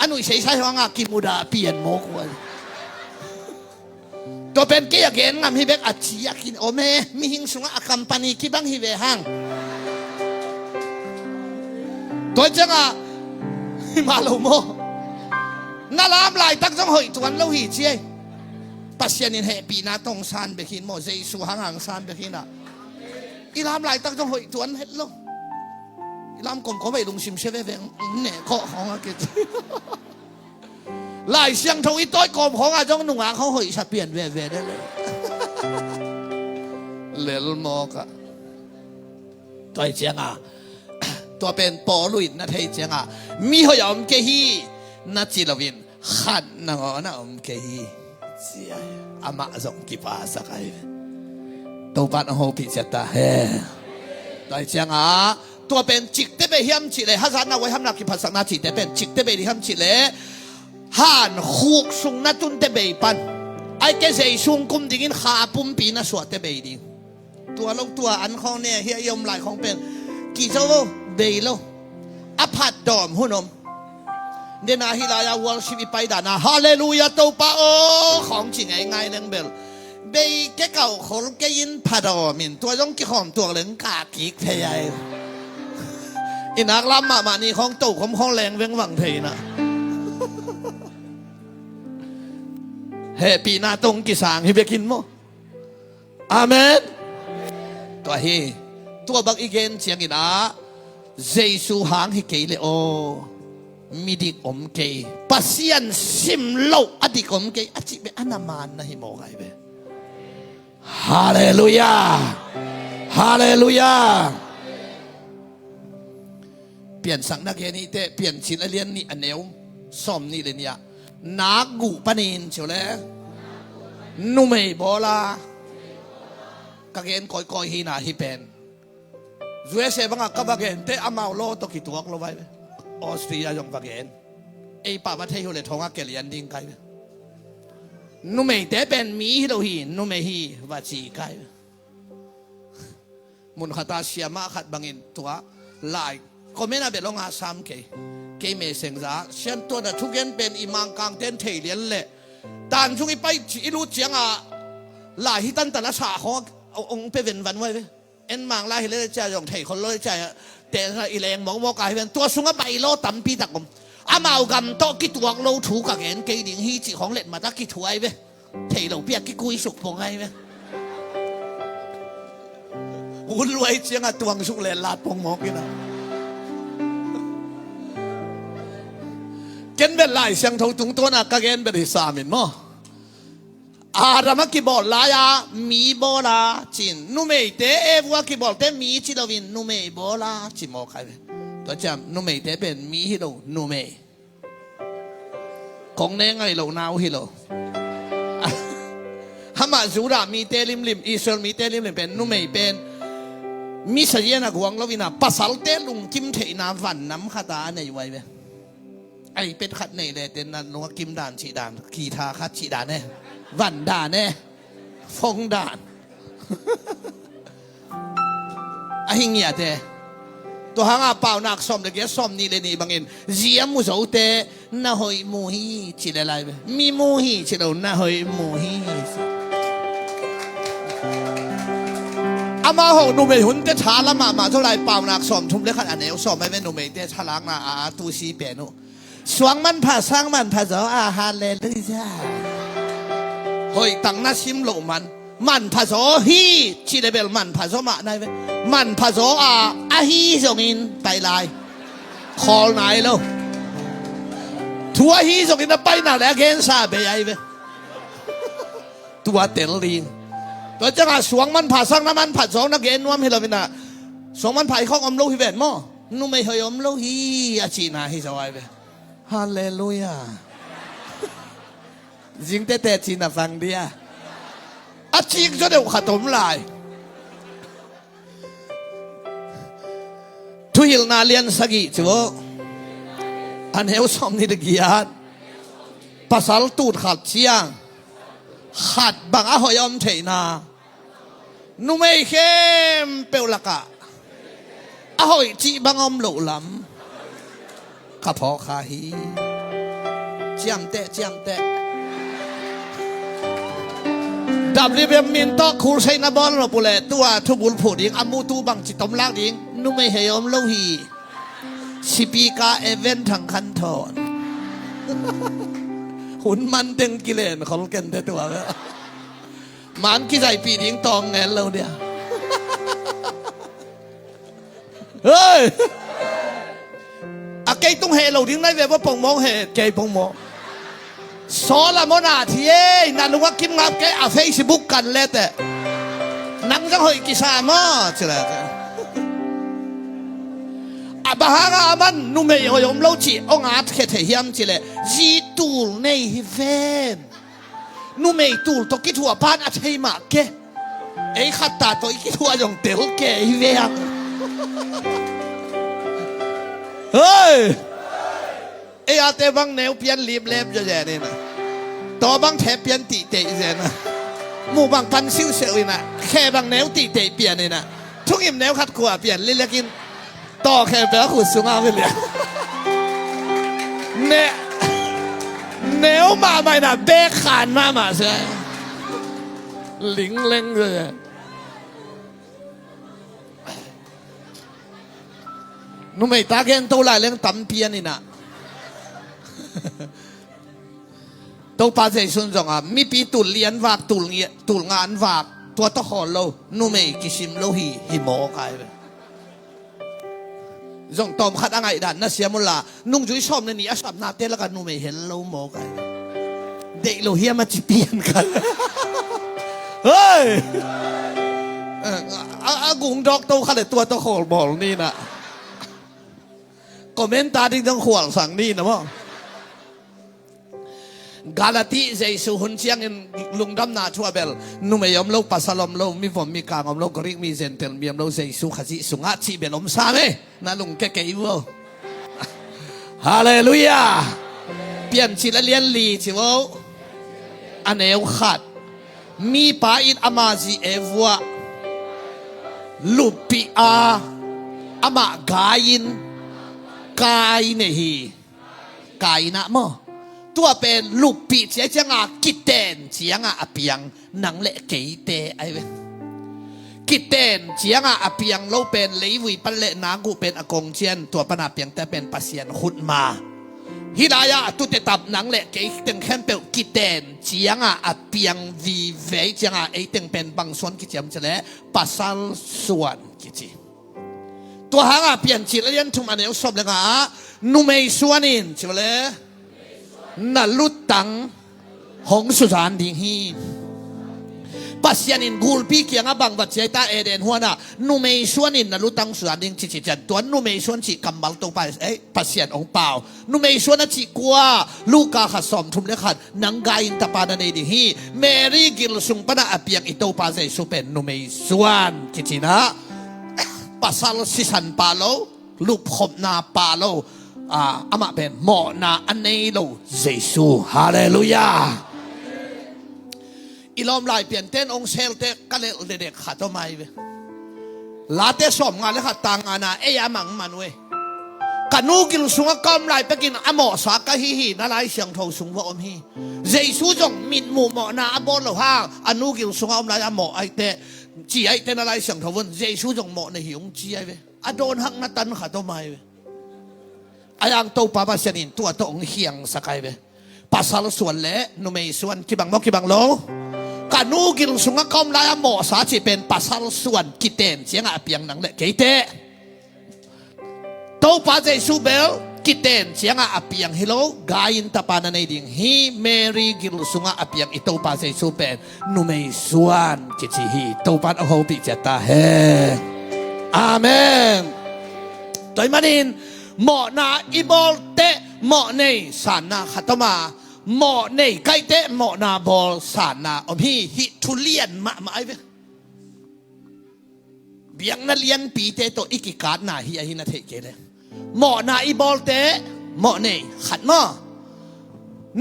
Anui sei sai hang a ki muda pian mo ko. Tua pen kei a gen ngam hi bek a chi a kin om e, mihing sung a company ki bang hi ve hang. Tua chang a, hi ma lo mo. Na lam lai tak jong hoi tuan lo hi chi e. Pasian in hepina tong san bek hin mo, Jesu hang hang san bek hin a. I lam lai tak jong hoi tuan het lo. I lam kom kom ai lungsim se ve ve ne ko hong a ke. Lai Siangthou i toi kom hong a jong nung a hong hoi sa pian ve ve de le. Lel mo ka. Toi chiang a. Tua pen Paul in na thei chiang a. Mi hoi om ke hi. Na chi lo in. Khat na ngo na om ke hi. Sia, ama zong ki pa sa kai. Topan ho pi sia ta he. Toi chiang a, tua pen chik te be hiam chi le, hazan na wai ham na ki phasak na chi te pen chik te be di hiam chi le, han khuk sung na tun te be pan. Ai ke zei sung kum ding in kha pumpi na sua te be ding. Tua lo tua an khawng ne hia i om lai khawng pen ki zo lo, bei lo. A phat dawm hun om. Dena hi lai a worship i pai dan a. Hallelujah, Topa o, khawng chi ngai ngai leng bel. Bei ke kau khol ke in phat dawm in. Tua zong ki khawm tuak leng ka kik thei ai. I nak lam mahmah ni khawng to khawm khawng leng veng vang thei na. Hepina tong ki sang hi bekin mo. Amen. Tua hi, tua bang i gen chiang in a, Jesu hang hi kei le aw, midik om kei. Pasian sim lo a dik om kei, a chi be a na man na hi mo ngai be. Hallelujah. Hallelujah. Piansakna gen hi te, Pianchin a lian nih a neu sawm nih le nih a, nak gu panin chiu le, numei bawl a, ka gen kawikawi hi na hi pen. U S A banga ka va gen te amau lo to kituak lo vai ve. Australia jong va gen. Ei pa va thei hu le thonga ke lian ding kai ve. Numei te pen mi hi lo hi, numei hi va chi kai ve. Mun khata siama khat bangin tua lai comment a be longa sam kei. Kei me seng za sian tua na thugen pen i mangkang ten thei lian le. Tan sung i pai chi i lut chiang a lai hi tan tan a sa khong ong pe ven van wai ve. En mang lai hi le cha jong thei khol lo cha te i leng mok mok a hi ven tua sunga pai lo tampi tak om. Amau gam to kituak lo thu ka gen kei ding hi chi khong let mata kithuai ve. Thei lo piak kikui suk pong ai ve. Un luai chiang a tuang suk le lat pong mok ina. Ken bet lai siang tho tung tuan a ka gen bet hi sa min mo. Adam a kibawl lai a, mi bawl a chin. Numei te Eva a kibawl te mi chi lo vin numei bawl a chi mo khai ve. Tua chiam numei te pen mi hi lo numei. Kong ne ngai lo nau hi lo. Hama Juda mi te lim lim, Israel mi te lim lim pen numei pen mi sa yen a guang lo vin a pasal te lungkim thei na van nam khata a nei wai ve. Ai pet khat nei le ten nan lung a kim dan chi dan ki tha khat chi dan e. Van dan e. Phong dan. ອາຫິງເຫຍເຕ. ຕົວຫາງອາປາວນາກຊອມເດກຽຊອມນີເລນີບັງເອນ ເຢຍມູໂຊເຕ ນະຫົຍມູຮີຈິເລລາຍເວ ມີມູຮີຈິເລນະຫົຍມູຮີ. ອາມາຫົງນຸເມຍຮຸນເຕທາລະມາມາໂທລາຍປາວນາກຊອມທຸມເລຂັນອາແນວຊອມໄອເວນຸເມຍເຕທາລາງນາອາຕູຊີເປນຸ ສວງມັນພາສັງມັນພາໂຈອາ ຮາເລລູຢາ. ຫົຍຕັງນະຊິມໂລມັນ ມັນພາໂຈຮີ ຈິເລເບລມັນພາໂຈມະນາຍເວ ມັນພາໂຈອາ ອາຮີຈົງອິນໄປລາຍ ຄອລນາຍໂລ ທົວຮີຈົງອິນໄປນາແລເກນຊາເບໄອເວ ຕົວເຕັນລີງ ຕົວຈັງອາ ສວງມັນພາສັງນະມັນພາໂຈນະເກນນວມຮີລາເວນາ ສວງມັນພາອີຄອງອຳໂລຮີແວນມໍ ນຸເມຍຫົຍອຳໂລຮີ ອາຈີນາຮີຈະວາຍເວ ຮາເລລູຢາ. ຈິງເຕເຕຈີນາຟັງເດຍ ອາຈີກໂຈເດວຂະຕົມລາຍ ທຸຫິລນາລຽນສະກິຈິໂວ ອາແນວຊອມນີດະກິຍານ ປາສາລຕູດຂາດຈຽງ ຂາດບັງອາຫົຍອອມເທຍນາ ນຸເມຍເຄມເປວລະກະ ອາຫົຍຈິບັງອອມໂລລຳ ຂະພໍຄາຮີ ຈຽມແຕະ ຈຽມແຕະ ດັບເບິນເອັມມິນຕອກຄູໄຊນະບອນໂລປູແລ ຕົວທຸບຸນຜູດິງ ອາມູຕູບັງຈິຕົມລາກດິງ ນຸເມຍເຮຍອມໂລຮີ ສະປີກາເອເວັນທັງຄັນທອນ ຫຸນມັນເຕັງກິເລນ ຂອນແກ່ນແຕ່ຕົວ ມານກິໄຈປີດິງຕອງແງນເຫຼົ່າເດຍ ເຮີຍ ອາເກຍຕຸງເຮໂລດິງໄນເວ ບໍ່ປົງມອງເຮເກຍປົງມອງ ໂຊລາໂມນາທີເອຍ ນາລຸງອາກິມງາບເກຍອາເຟຍຊິບຸກກັນແລແຕ ນັງຈັງຫົຍກິຊາມາຊິແລ ອາບາຮາງອາມັນ ນຸເມຍຫົຍອມໂລຈິ ອົງອາດເຄເທຮຽມຈິແລ ຈີຕູລເນຍເວນ ນຸເມຍຕູລໂຕກິທົວປານອາເທຍມາເກ ເອຍ ຄັດຕາໂຕອີກິທົວຢອງເຕວເກອີເວງ ເຮີຍ ເອຍ ອາເຕບັງແນວປ່ຽນລີບແລບຢໍແຢນີ້ນະ ໂຕບັງແທບປ່ຽນຕິເຕະແຈນະ ໝູ່ບັງປັນຊິວເຊວອີນະ ແຄ່ບັງແນວຕິເຕະປ່ຽນນີ້ນະ ທຸກອີມແນວຂັດຂົວປ່ຽນລິເລກິນ ຕໍ່ແຄ່ແປວຂຸດສຸງອາວິເລຍ ແນ ແນວມາໃໝ່ນະ ແບກຄານມາ ມາເສຍ ລິງເລັງເສຍ ນຸເມຍຕາແກນໂຕລາຍເລັງຕຳປ່ຽນນີ້ນະ ໂຕປາເຈຊຸນຈອງອາ ມີປີຕູລລຽນວາກ ຕູລງຽ ຕູລງານວາກ ຕົວຕະຂໍໂລ ນຸເມຍກິຊິມໂລຮີ ຮີໂມກາຍເວ ຈົງຕອມຂັດອາໄງດານນະເຊຍມຸນລາ ນຸງຈຸຍຊອມໃນນີ້ອາສຳນາເຕລະກະນຸເມເຫັນໂລໂມກາຍ ເດໂລເຮຍມາຈິປ່ຽນກັນ ເຮີຍ ເອີ ອາ ອາກຸງດອກໂຕຂະເດຕົວຕະຂໍບອລນີ້ນະ ຄອມເມັນຕາດິງຈັງຂວາງສັງນີ້ນະບໍ ກາລາຕິ ເຢຊູຮຸນຈຽງອິນ ລຸງດຳນາທົວເບລ ນຸເມຍອມໂລ ປາສາລອມໂລ ມີວອມມີກາງອມໂລ ກຣີກມີເຈນເຕລ ມີອຳໂລ ເຢຊູຂະຈິ ສຸງະຈິເບລອມຊາເມ ນາລຸງແກເກອີເວີ ຮາເລລູຢາ ປ່ຽນຈິລະລຽນລີຈິເວີ ອາແນວຂັດ ມີປາອິດອາມາຈິເອວວະ ລຸບປິອາ ອາມະກາຍິນ ກາຍເນຮີ ກາຍນະມໍ ຕົວເປັນລຸບປິຈຽງອາ ກິເຕນຈຽງອາອາປຽງ ນັງແລະເກຍແຕໄອເວ ກິເຕນຈຽງອາອາປຽງ ໂລເປັນເລວີປັນແລະນາກຸເປັນອາກົງຈຽນ ຕົວປະນາປຽງແຕ່ເປັນປະຊຽນຂຸດມາ ຮິລາຍາ ຕຸເຕຕັບ ນັງແລະເກຍເຕັງແຄມເປວ ກິເຕນຈຽງອາອາປຽງ ວີເວຈຽງອາເອຍເຕັງເປັນບັງຊວນກິຈຽມຈະແລ ປະຊາລຊວນກິຈິ ຕົວຫາງອາປ່ຽນຈິລະລຽນທຸມອາແນວຊອບແລງອາ ນຸເມຍຊວນອິນ ຈິວະເລ ນະລຸດຕັງ ຫົງສຸຈານດິງຮີ ປະຊຽນອິນກູລປີກຽງອາບັງວັດເຈຍຕາເອເດນຫົວນາ ນຸເມຍຊວນອິນ ນະລຸດຕັງສຸຈານດິງຈິຈິຈັນ ຕົວນຸເມຍຊວນຈິກຳບັລໂຕປາຍ ເອ ປະຊຽນອົງປາວ ນຸເມຍຊວນອາຈິກວາ ລູກາຂັດສອມທຸມເລຂັດ ນາງກາຍອິນຕະປານະເນດິງຮີ ເມຣີກິລສຸງປະນະອາປຽງ ອີໂຕປາເຈຊູເປັນນຸເມຍຊວນກິຈິນະ ປະຊາລຊິສັນປາໂລ ລຸບຂົບນາປາໂລ ອາ ອາມະເປັນໝໍນາອະເນໂລ ເຢຊູ ຮາເລລູຢາ. อีลอมลายเปลี่ยนเต้นองค์เซลเตะกะเลเด็กขาต้นไม้เว้ย ลาเตะสอมงานเลยค่ะต่างอาณาเอยามหมังมันเว้ย กะนูกิลสุงะก้อมลายไปกินอะหมอสากะฮีฮีนาลายเสียงโทสุงว่าอมฮี เยซูจงมิดหมู่หมอนาอะบอลเหล่าห้าง อะนูกิลสุงะอมลายอะหมอไอเตะ จีไอเตะนาลายเสียงโทวน เยซูจงหมอในหิวจีไอเว้ย อะโดนหักนาตันขาต้นไม้เว้ย อะยังโตปาปาเสนินตัวโตองเฮียงสะไกเว้ย pasal suan le numei suan kibang mo kibang lo. Kanu gil sunga kaum lai a mo sa ci pen pasal suan kiten cianga a piang nang le keite. Topa Jesu bel kiten cianga a piang hilo gain tapa na nei ding hi Mary gil sunga a piang i Topa Jesu pen numei suan kici hi Topa a hopi ciata he. Amen. Toimanin เหมาะนาอีบอลเตะเหมาะในสารนาขัดต่อมาเหมาะในใกล้เตะเหมาะนาบอลสารนาอมฮีฮิทุเลียนมามาไอเวเบียงนาเลียนปีเตะโตอิกิกาดนาฮีไอฮินาเทเกเลยเหมาะนาอีบอลเตะเหมาะในขัดมา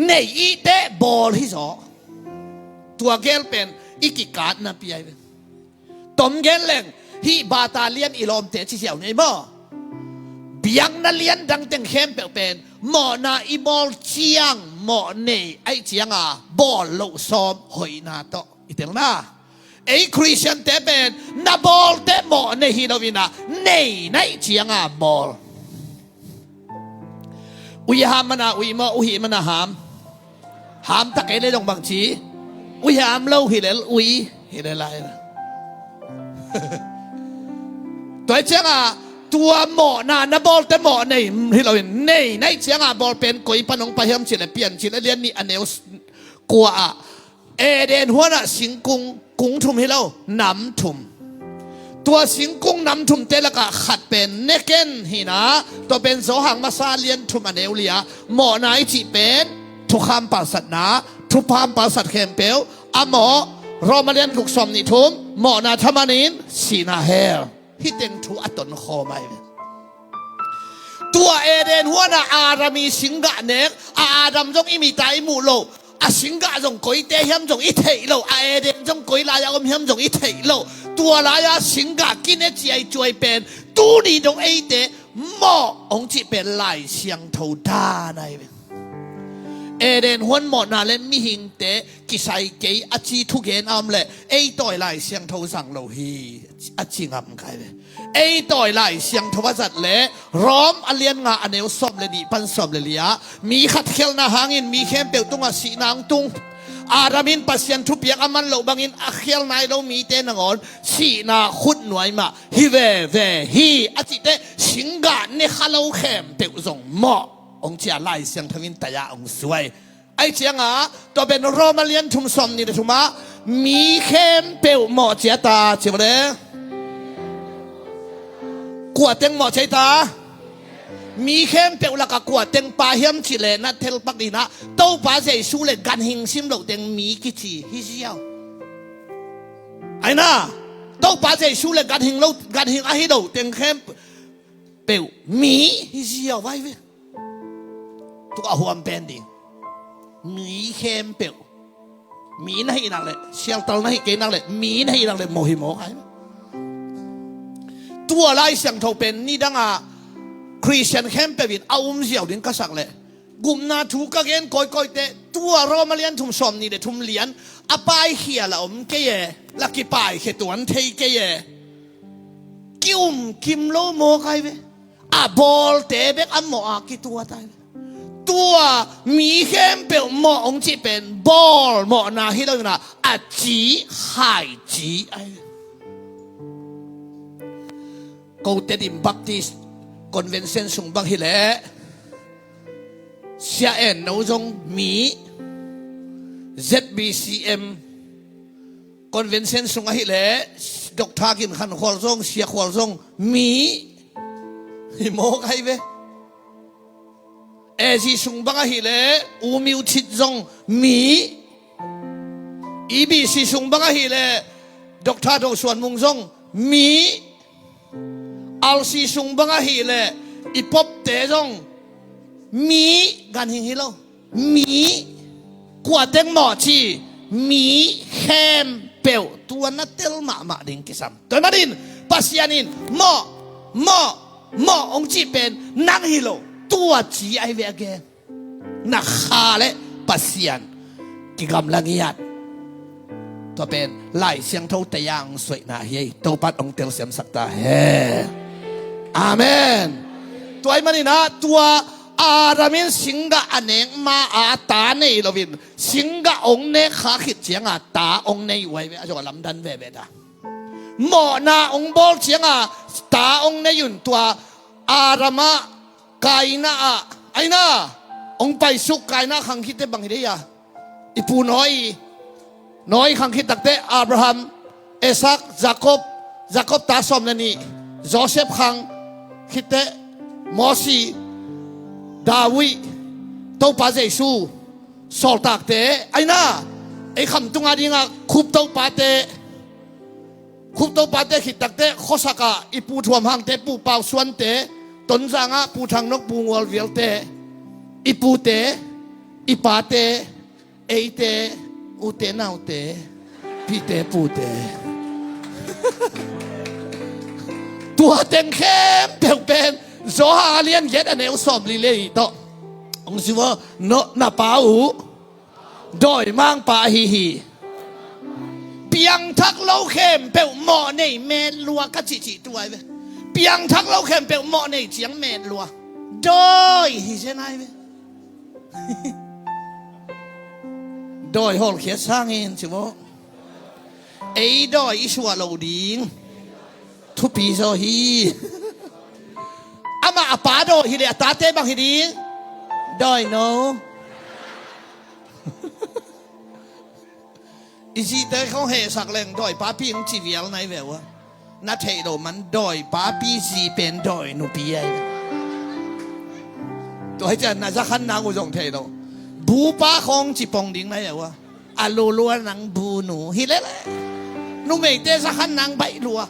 ในอีเตะบอลฮิซอตัวเกลเป็นอิกิกาดนาปีไอเว ตมเกนแหล่งฮิบาตาเลียนอีลอมเตจิเสียวในบ่เบียงนาเลียนดังเต็งเข้มเปลวเป็นหมอนาอีบอลเจียงหมอเนไอเจียงอาบอลโลซอมหอยนาโตอีเตลนาไอคริสเตียนเตเป็นนาบอลเตหมอเนฮิโนวินาเนไนเจียงอาบอลอุยหามมนาอุยมออุหิมนาหาม หามตะไกเลยลงบางทีอุยหามเล่าฮิเลลอุยฮิเลลายตัวเจียงอ่ะตัวหมอนานะบอลแต่หมอในที่เราเห็นในในเจียงอ่ะบอลเป็นกุยปนงไปเฮียมจิเลเปลี่ยนจิเลเลียนนี่อันเนวกัวอ่ะเอเดนหัวน่ะสิงกุง กุงทุมฮิโลน้ำทุมตัวสิงกุงน้ำทุมเตละกะขัดเป็นเนเกนฮีนาตัวเป็นโซหังมาซาเลียนทุมอเนวเลียหมอนายจิเป็นทุกขามปาสัตนาทุกขามปาสัตแคมเปลอหมอโรมาเลียนทุกสอมนิทุมหมอนาธรรมานินสีนาเฮลฮิเต็งทุอตนคอไม่ตัวเอเดนหัวนาอารามีสิงกะเนกอาดัมจงอิมิตาอิมูโล อาสิงกะจงกอยเตเฮียมจงอิเทโลอาเอเดนจงกอยลายาอมเฮียมจงอิเทโลตัวลายาสิงกะกินเอจีไอจวยเป็นตูนี้ดงเอเตหมอองจิเป็นลายเสียงเทาดาในเอเดนหวนหมอนาเลมิหิงเตกิไซเกยอาจีทุเกนอมเลเอต่อยลายเสียงเทาสังโลฮีอาจีงามกายเว เอต่อยลายเสียงทวสัตว์และร้อมอเลียนงาอเนวสอมเลดีปันสอมเลเลียมีขัดเขลนาหางินมีเข้มเปวตุงอสีนางตุงอารามินปัสเซียนทุเปียกอมันโลบังอินอเขลนายโลมีเตนงอนสีนาขุดหน่วยมาฮิเวเวฮีอจิเตสิงกาเนคาโลเข้มเปวจงเหมาะองเจียลายเสียงทวินตยาองสวย ไอเจียงอ่ะตัวเป็นโรมาเลียนทุมสอมนี่นะทุมะมีเข้มเปวหมอเจียตาเจียวเลยกัวเต็งหมอเจียตามีเข้มเปวละกะกัวเต็งปาเฮียมจิเลนะเทลปักดีนะเต้าปาเจซูเลกันหิงซิมเหล่าเต็งมีกิจีฮิเซียวไอนะเต้าปาเจซูเลกันหิงเหล่ากันหิงอะฮิเหล่าเต็งเข้มเปวมีฮิเซียวไว้เว้ย ตัวหวมเป็นดีมีเข้มเปวมีนะฮินักเลยเชียลตลนะฮิเกนักเลยมีนะฮินักเลยโมฮิโมไคตัวลายเสียงเทาเป็นนี่ดังอ่ะคริสเตียนเข้มเปวินเอาอุ้มเสียวดินกษักเลยกุมนาถูกกะเกนกอยกอยเตตัวโรมาเลียนทุมสอมนี่เดทุมเลียนอปายเขียละอมเกยละกิปายเขตวนเทเกยกิอุมกิมโลโมไคเว อะบอลเตเบกอะหมออากิตัวตายตัวมีเข้มเปวหมอองค์จิเป็นบอลหมอนาฮิโลนาอะจีหายจีไอโกเตดิมบัพติสคอนเวนเซนสุงบังฮิเลเซียเอ็นโนจงมีเซดบีซีเอ็ม คอนเวนเซนสุงอะฮิเลดอกทากินคันควอลซงเสียควอลซงมีฮิโมกไฮเวเอซีสุงบังอะฮิเลอูมิวทิดซงมีอีบีซีสุงบังอะฮิเลดอกทาดงสวนมุงซงมี อัลซีซุงบังอาฮีเลอีปบเตจงมีกันหิงฮิโลมีกัวเต็งหมอชี ມີແຄມເປວ ຕົວນະເຕັວມາກໆ ດິງກິສຳ ຕົວມາດິນ ປະຊຽນອິນ ເໝາະ ເໝາະ ເໝາະ ອົງຈີເປັນ ນັງຮີໂລ ຕົວຈີໄອເວອາເກ ນະຄາ ແລະ ປະຊຽນ ກິກຳລະງຽດ ຕົວເປັນ ລາຍຊຽງໂທ ຕະຢາງ ສວຍນາເຮຍ ໂຕປັດ ອົງເຕວ ສຽມສັກຕາແຮ ອາເມນ ຕົວໄອມານີນາ ຕົວ ອາຣາມິນ ສິງກະອະເນກມາອາຕາເນໂລວິນ ສິງກະອົງເນຄາຄິດຈຽງອາຕາອົງເນອວຍເວອາຈົລຳດັນເວເວດາ ເມາະນາອົງໂບລຈຽງອາຕາອົງເນຢຸນຕົວ ອາຣາມະ ກາຍນະອາ ໄອນາ ອົງໄປສຸກກາຍນະຄັງຄິດເຕບັງຮີເດຍາ ອີປູນ້ອຍ ນ້ອຍຄັງຄິດຕັກເຕ ອາບຣາຮັມ ເອຊັກ ຢາກົບ ຢາກົບຕາຊອມນະນີ ໂຈເຊັບຄັງຄິດເຕ ມໍຊີ ດາວິ ໂຕປາເຢຊູ ຊອລຕາກເຕ ໄອນາ ໄອຄຳຕຸງອາດີງາ ຄຸບໂຕປາເຕ ຄຸບໂຕປາເຕ ຄິດຕັກເຕ ໂຄສາກາ ອີປູທວມຮັງເຕ ປູປາວຊວນເຕ ຕົນຈາງອາ ປູທາງນົກ ປູງວອລວຽວເຕ ອີປູເຕ ອີປາເຕ ເອຍເຕ ອູເຕນາວເຕ ປີເຕ ປູເຕ ຕົວເຕັງເຂັ້ມເຕັວເປັນ ໂຈຮາລຽນເຢັດອະເນວຊອມລີເລອີໂຕ ອົງຊິເວີ ໂນ ນາປາອູ ດອຍມາງປາຮີຮີ ປຽງທັກເລົາເຂັ້ມເປວ ເໝາະເນຍແມດລົວ ກະຈິຈິຕົວເວ ປຽງທັກເລົາເຂັ້ມເປວ ເໝາະເນຍຈຽງແມດລົວ ດອຍຮີເຊນາຍເວ ດອຍໂຮລເຄສຊາງເອນຊິໂມ ເອຍດອຍອີຊົວໂລດິງ ທູປີໂຊຮີ ອາມາອາປາໂດຮີເດ ອາຕາເຕບັງຮີດີ ດອຍໂນ ອີຈີເຕເຂົາເຮສັກແຫຼງ ດອຍປາປີງຈີວຽລນາຍແວວ ນາເທໂລມັນ ດອຍປາປີຈີເປັນ ດອຍນູປີໄອ ຕົວໃຫ້ຈະນາຈະຄັນນາອູຈົງເທໂລ ບູປາຂອງຈີປອງດິງນາຍແວວ ອາໂລລົວນາງບູໜູ ຮີເລລະ ນູເມເຕສະຄັນນາງໃບລົວ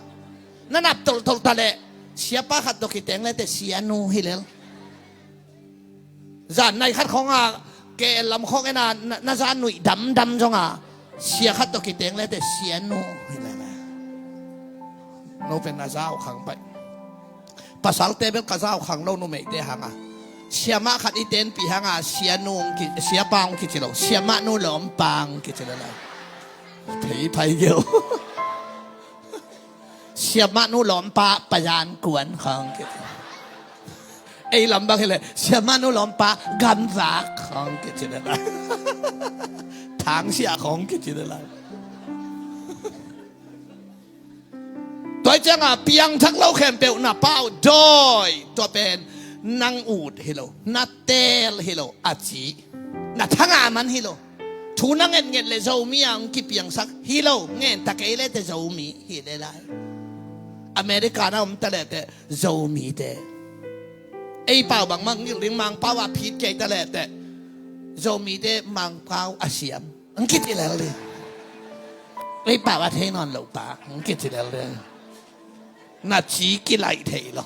ນະນັບໂຕໂຕຕະແລະ ເຊຍປາຂັດໂຕກິແຕງແລແຕ່ເຊຍນູ ຮີເລລ ຈານໃນຂັດຂອງອາ ເກລຳຂອງແອນາ ນະ ນະຈານນຸຍດຳດຳຈອງອາ ເຊຍຂັດໂຕກິແຕງແລແຕ່ເຊຍນູ ຮີເລລະ ໂນເປັນນາຈາວຂັງໄປ ປາສາເຕເປັນກະຈາວຂັງໂລ ນູເມເຕຫາງອາ ເຊຍມະຂັດອີເຕນປີຫາງອາ ເຊຍນູກິ ເຊຍປາງກິຈິໂລ ເຊຍມະນູຫຼອມປາງກິຈິໂລລະ ເຜຍໄພເກວ ເຊຍມະນູຫຼອມປາ ປະຍານກວນຂອງກິດ ເອຍລຳບັກເຮເລ ເຊຍມະນູຫຼອມປາ ກຳສາຂອງກິດ ທາງເຊຍຂອງກິດ ຕົວຈະງາ ປຽງທັກເລົາແຄມເປວ ນາປາວ ດອຍ ຕົວເປັນ ນາງອູດເຮໂລ ນາແຕລເຮໂລ ອາຈີ ນາທະງາມັນເຮໂລ ທູນາເຫງີດເຫງີດເລໂຈມີອາງກິປຽງສັກ ຮີໂລ ເຫງີດຕະເກເລແຕ່ໂຈມີ ຮີເລລາຍ ອາເມລິການາອຳຕະແລແຕ່ໂຈມີແຕ່ ເອຍປາວບັງມັງຍິງລິງມັງປາວອາພີດເກຕະແລແຕ່ ໂຈມີແຕ່ມັງປາວອາຊຽມ ອັງກິດອີແລເລ ເອຍປາວອາເທນອນໂລປາ ອັງກິດອີແລເລ ນາຈີກິໄລເທໂລ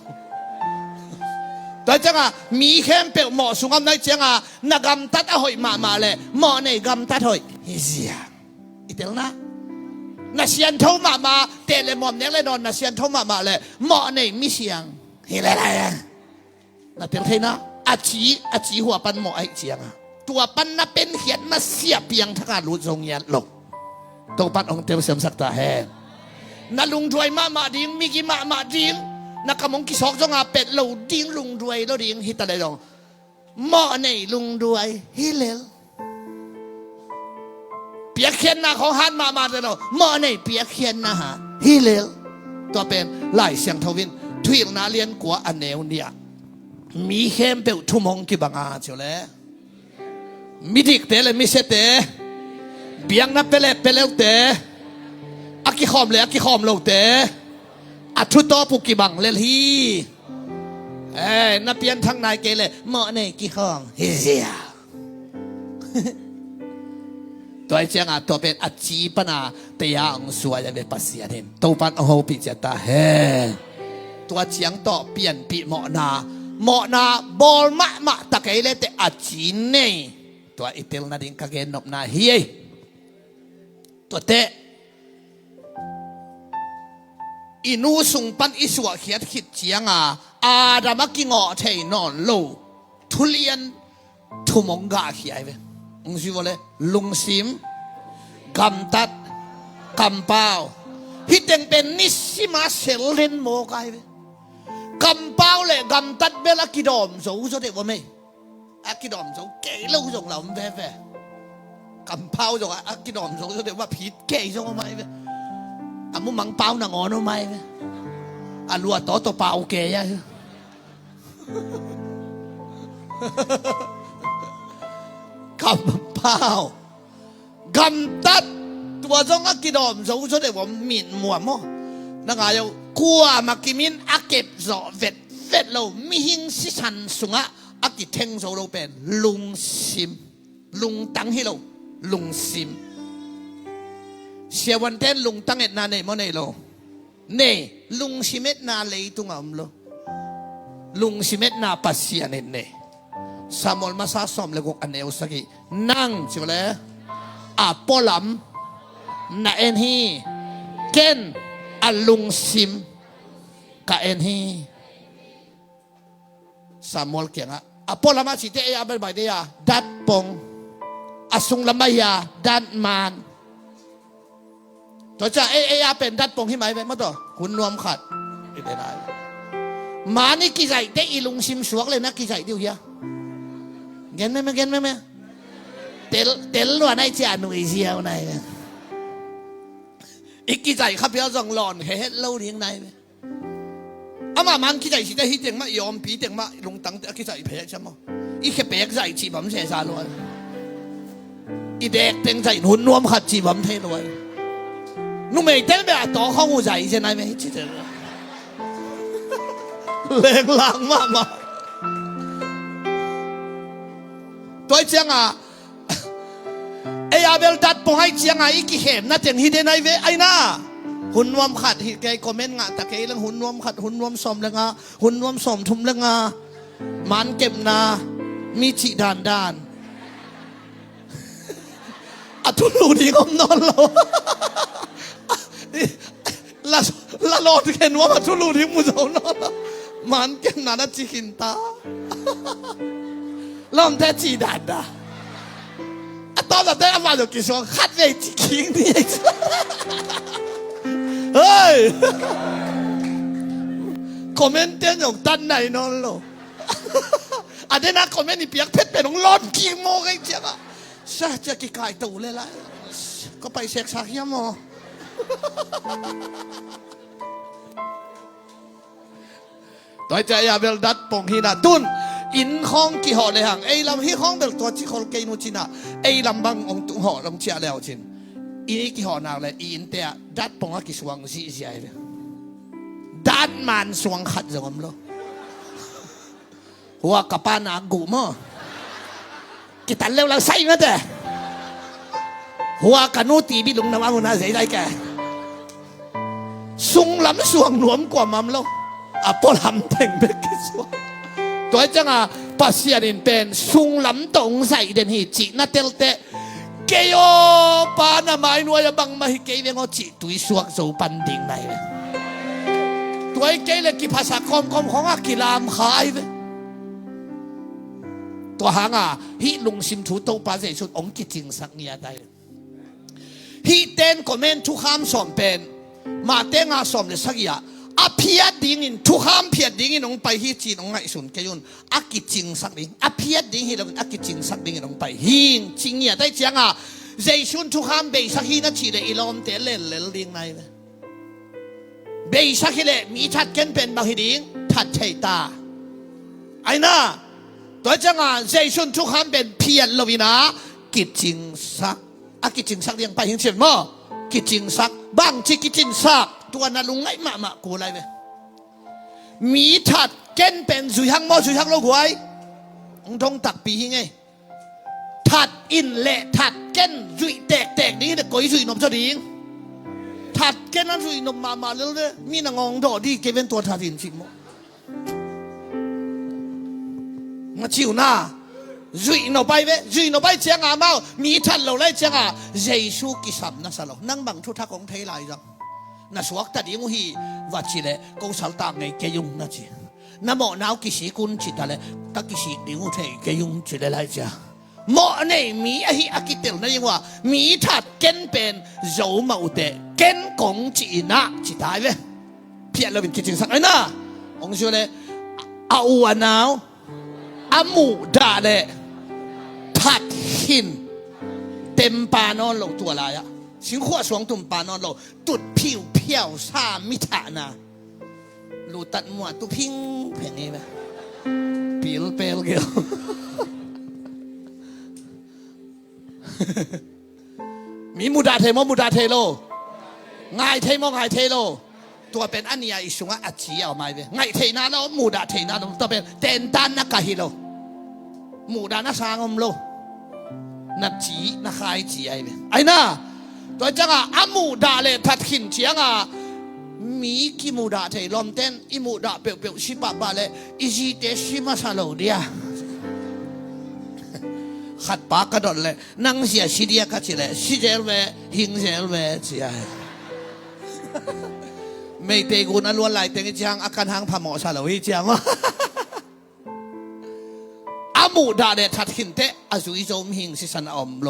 ໂຕຈະງາ ມີແຄມເປວເໝາະສຸງອຳນາຍຈຽງອາ ນາກຳຕັດອະຫົຍມະມະແລ ເໝາະໃນກຳຕັດຫົຍ ເຮເຊຍ ອີເຕລນາ ນາຊຽນໂທມະມະ ເຕເລມອມແນງແລນອນ ນາຊຽນໂທມະມະແລ ເໝາະໃນມິຊຽງ ເຮເລລາຍ ນາເຕລເທນາ ອາຈີ ອາຈີຫົວປັນເໝາະໄອຈຽງອາ ຕົວປັນນາເປັນຂຽດມາເສຍປຽງທັກອາລຸດຊົງຍາດລົງ ໂຕປັນອົງເຕວສຽມສັກຕາແຮ ນາລຸງດວຍມະມະດິງ ມິກິມະມະດິງ ນາກະມົງກິຊອກຈົງອາເປັດໂລດິງ ລຸງດວຍໂລດິງ ຮີຕະໄລດອງ ເໝາະໃນລຸງດວຍ ຮີເລລ ປຽກຂຽນນາຂອງຫານມາມາແຕ່ເນາະ ເໝາະໃນປຽກຂຽນນາຫານ ຮີເລລ ຕົວເປັນ ລາຍຊຽງທະວິນ ທຸຍລະນາລຽນກົວອາແນວເນຍ ມີແຄມເປວທຸມອງກິບັງອາເຈົ້າແລ ມິດິກເຕແລະມິເຊເຕ ບຽງນະເປເລເປເລວເຕ ອາກິຄອມເລອາກິຄອມໂລເຕ ອາທຸໂຕປຸກິບັງເລລຮີ ເອີ ນະປຽນທັງນາຍເກເລ ເໝາະເນກິຄອງ ເຮເຊຍ ຕົວເອເຊຍງາ ຕົວເປັນອາຈີປະນາ ເຕຍາອົງສວຍເວປາເຊຍເນ ໂຕປັນໂອໂຮປິເຈຕາເຮ ຕົວຈຽງຕໍ່ປ່ຽນປິເໝາະນາ ເໝາະນາ ບອລມະມະຕະໄກເລແຕ່ອາຈີເນ ຕົວອີເຕລນາດິງກະເກນົບນາເຮຍ ຕົວະເຕະ ອີ່ໜູສຸງປັນອີ່ສັວຂຽດຂິດຈຽງອາ ອາດຳອາກິເງາະໄທນອນໂລ ທຸລຽນ ທຸມົງກະຂຽຍເວ ອືມ ຊິວ່າເລີຍ ລຸງຊິມ ກຳຕັດ ກຳປາວ ຮີເຕັງເປັນນິຊິມາເຊລເລນໂມກາຍເວ ກຳປາວແລະກຳຕັດເບລອາກິດອມໂຊໂຊເດວະເມ ອາກິດອມໂຊເກໂລໂຊລາວແວແວ ກຳປາວໂຊອາກິດອມໂຊໂຊເດວະຜິດເກໂຊມາຍເວ ອາມຸມັງປາວນາງອນມາຍເວ ອາລັວໂຕໂຕປາວເກຍາ ກຳປາວ ກຳຕັດ ຕົວຈອງອາກິດອມໂຊໂຊເດວະມິນມົວມໍ ນາງອາຍ ກົວມາກິມິນອາເກັບເສາະເວັດເວັດໂລ ມີຫິງຊິຊັນສຸງອາ ອາກິເທັງໂຊໂລເປັນ ລຸງຊິມ ລຸງຕັງຮີໂລ ລຸງຊິມ ເຊວັນເຕັນ ລຸງຕັງເອັດນາເນມໍເນໂລ ເນ ລຸງຊິເມັດນາເລຍຕຸງອຳໂລ ລຸງຊິເມັດນາປາເຊຍເນັດເນ ສາມອນມາຊາຊອມເລກົກອາເນວສະກິ ນັງຊິວະແລ ອາໂປລຳ ນາເອັນຮີ ເກັນ ອາລຸງຊິມ ກາເອັນຮີ ສາມໂມງກຽງອະ ອາໂປລະມາຊິເຕເອອາເປັນບາຍເດຍ ດັດປົງ ອາສຸງລະມາຍາ ດັດມານ ໂຕຈະເອເອອາເປັນດັດປົງຮີໄມເວມາໂຕ ຫຸນນວມຂັດ ມານີ້ກິໄຈເຕອີລຸງຊິມສວກເລີຍນະ ກິໄຈດິວເຮຍ ເກັນແມ ເກັນແມ ເຕັນ ເຕັນລົວໃນຈານຸຍຊຽວໃນ ອີກິໄຈຄັບເພຍຈອງຫຼອນເຮັດໂລດຽງໃນ ອາມາມັນກິໄຈຊິໄດ້ຮີເຕັງມາຍອມປີເຕັງມາ ລຸງຕັງເຕອະກິໄຈເພຍຊະມໍ ອີເຄເປກໃຈຈີບຳເສສາລວຍ ອີແດກເຕັງໃຈໜູນນວມຂັດຈີບຳເທລວຍ ໜູເມຍເຕັງແບບຕໍ່ເຂົ້າຫູໃຈເຊນາຍແມຊິເຕັງ ແລງລາງມາມາ ຕົວຈຽງອາ ເອອາເບລດັດປົງໃຫ້ຈຽງອາ ອີກິເຂມນະເຕັງຮີເດນາຍເວໄອນາ ຫຸນນວມຂັດ ຮີແກຄອມເມັນງະຕະເກເລື່ອງຫຸນນວມຂັດ ຫຸນນວມຊອມເລື່ອງອາ ຫຸນນວມຊອມທຸມເລື່ອງອາ ມານເກັບນາ ມີຈິດານດານ ອະທຸລູດີງອມນອນລາວ ລະ ລະຫຼອດເຫັນວ່າມາທຸລູທີ່ໝູ່ເຈົ້ານອນ ມັນເກັນນານະຈິຄິນຕາ ລອມແທ້ຈີດານດາ ອາຕອນແຕ່ອາມາໂລກິສວງ ຄັດເວຈິຄິງນີ້ ເຮີ້ຍ ຄອມເມັນເຕັນຢອງຕັນໃນນອນໂລ ອາເດນາຄອມເມັນນີ້ປຽກເພັດເປັນຂອງຫຼອດກິໂມໄກເຈຍ ຊະ ຈະກິກາຍຕູເລລະ ກໍໄປເຊັກຊາກເຮຍໝໍ ຕົວຈະຢາເວລດັດປົງຮີນາຕຸນ ອິນຄອງກິຫໍເລຫັງ ເອຍລຳຮີຄອງເບລຕົວຈິໂຄລເກຍນູຈິນາ ເອຍລຳບັງອົງຕຸງຫໍລົງຈຽແລວຈິນ ອີກິຫໍນາງແລ ອີນເຕອ ດັດປົງອາກິສວງຊິເຊຍ ດັດມານສວງຂັດຈະງອມໂລ ຫົວກະປານາກຸມໍ ກິຕັນເລວລາວໄຊມາແຕ່ ຫົວກະນູຕີບິລຸງນະວາມຸນາໃສໄດ້ແກ່ ຊຸງລຳສວງນວມກວ່າມຳໂລ ອາໂປລຳເຕັງເບກກິສວງ ຕົວຈັ່ງອາ ປາເຊຍນິນເປັນ ຊຸງລຳຕົງໃສເດັນຮີຈິນະເຕັລເຕ ເກໂຍປານາມາຍນວຍອາບັງມະຫິເກເວງໂອຈິ ຕຸຍສວກໂຊປັນດິງໃນ ຕົວເກເລກິພາສາຄອມຄອມຂອງອາກິລາມຂາຍເວ ຕົວຫາງອາ ຫິລຸງຊິມທູໂຕປາເສຊຸດອົງກິຈິງສັກເງຍໄດ ຫິເຕນກໍແມ່ນທຸຄາມສອມເປັນ ມາເຕງາສອມເລສັກເງຍ ອາພຽດດິງອິນ ທຸຄາມພຽດດິງອິນອົງໄປຫິຈີນອົງໄງສຸນເກຍຸນ ອາກິຈິງສັກດິງ ອາພຽດດິງຫິລະ ອາກິຈິງສັກດິງອິນອົງໄປ ຫິງຈິງເງຍໄດຈຽງອາ ເຈຊຸນທຸຄາມເບສັກຫິນະຈີເລ ອີລອມເຕເລນເລລດິງໃນ ເບສັກຫິເລ ມີທັດເກັນເປັນບາງຮີດິງ ທັດໄທຕາ ໄອນາ ຕົວຈັ່ງອາ ເຈຊຸນທຸຄາມເປັນ ພຽນໂລວິນາ ກິດຈິງສັກ ອາ ກິດຈິງສັກລຽງໄປຫິງເຊນມໍ ກິດຈິງສັກ ບາງຈິກິດຈິງສັກ ຕົວນະລຸງໄງມະມະກູໄລເວ ມີທັດເກັນເປັນ ຊຸຍຮັງມໍ ຊຸຍຮັກໂລກວາຍ ອົງທົງຕັກປີຫິງເອ ທັດອິນແລະທັດເກັນ ຊຸຍແຕກແຕກດີ ແຕ່ກົຍຊຸຍນົບຊະດີ ທັດເກັນນັ້ນຊຸຍນົບມາມາເລີເລ ມີນະງອງດໍດີ ເກເວັນຕົວທັດອິນຊິມ ມາຊິວນາ Zui no bai ve, zui no bai chiang a mau, mi that lo lai chiang a, Jesu kisam na sa lo. Nang bang thu thak ong thei lai jang. Na suak ta ding u hi, va chi le, ko sal ta ngei ke yung na chi. Na mo nau kisik un chi ta le, ka kisik ding u thei ke yung chi le lai chia. Mo nei mi a hi a kitel na yung wa, mi that ken pen, zo ma u te, ken kong chi ina, chi tai ve. Phiat lo vin kiching sak ai na. Ong shu le, a u a nau. A muda le that hin tem pa nawn lo tua lai a. Sing khua suang tum pa nawn lo. Tut phiu phiau sa mi tha na. Lu tat mua tu phing pheng ni ba. Pil pel gel. ມີ muda thei ບໍ່ muda thei ໂລ ງາຍ thei ບໍ່ ງາຍ thei ໂລ ຕົວເປັນອັນນີ້ ອາ ອີຊຸງ ອາ ອາ ຈີ ເອົາມາເວ ງາຍ thei ນາ ໂລ muda thei ນາ ໂລ ຕົວເປັນ ເຕັນ ຕານ ນະ ກາ ຮີ ໂລ muda ນະ ຊາງ ໂອມ ໂລ ນະ ຈີ ນະ ຄາຍ ຈີ ອາຍ ເວ ອາຍ ນາ ຕົວ ຈັງ ອາ ອາ muda ເລ ທັດ ຂິນ ຈຽງ ອາ ມີ ກິ muda thei ລອມ ເຕັນ ອີ muda ເປີວໆ ຊິ ປະ ບາ ເລ ອີ ຈີ ເຕ ຊິ ມາ ຊາ ໂລ ເດຍ ຂັດ ປາ ກະ ດອນ ເລ ນັງ ເສຍ ຊິ ເດຍ ກະ ຈິ ເລ ຊິ ເຈລ ເວ ຫິງ ເຈລ ເວ ຈິ ອາຍ ເມ ເຕ ກຸນ ອາ ລວນ ລາຍ ເຕັງ ອີ ຈາງ ອາ ການ ຮັງ ພະ ໝໍ ຊາ ໂລ ອີ ຈາງ ອາ muda ເດ ທັດ ຂິນ ເຕ ອາ ຊຸຍ ໂຈ ມ ຫິງ ຊິ ສັນ ອອມ ໂລ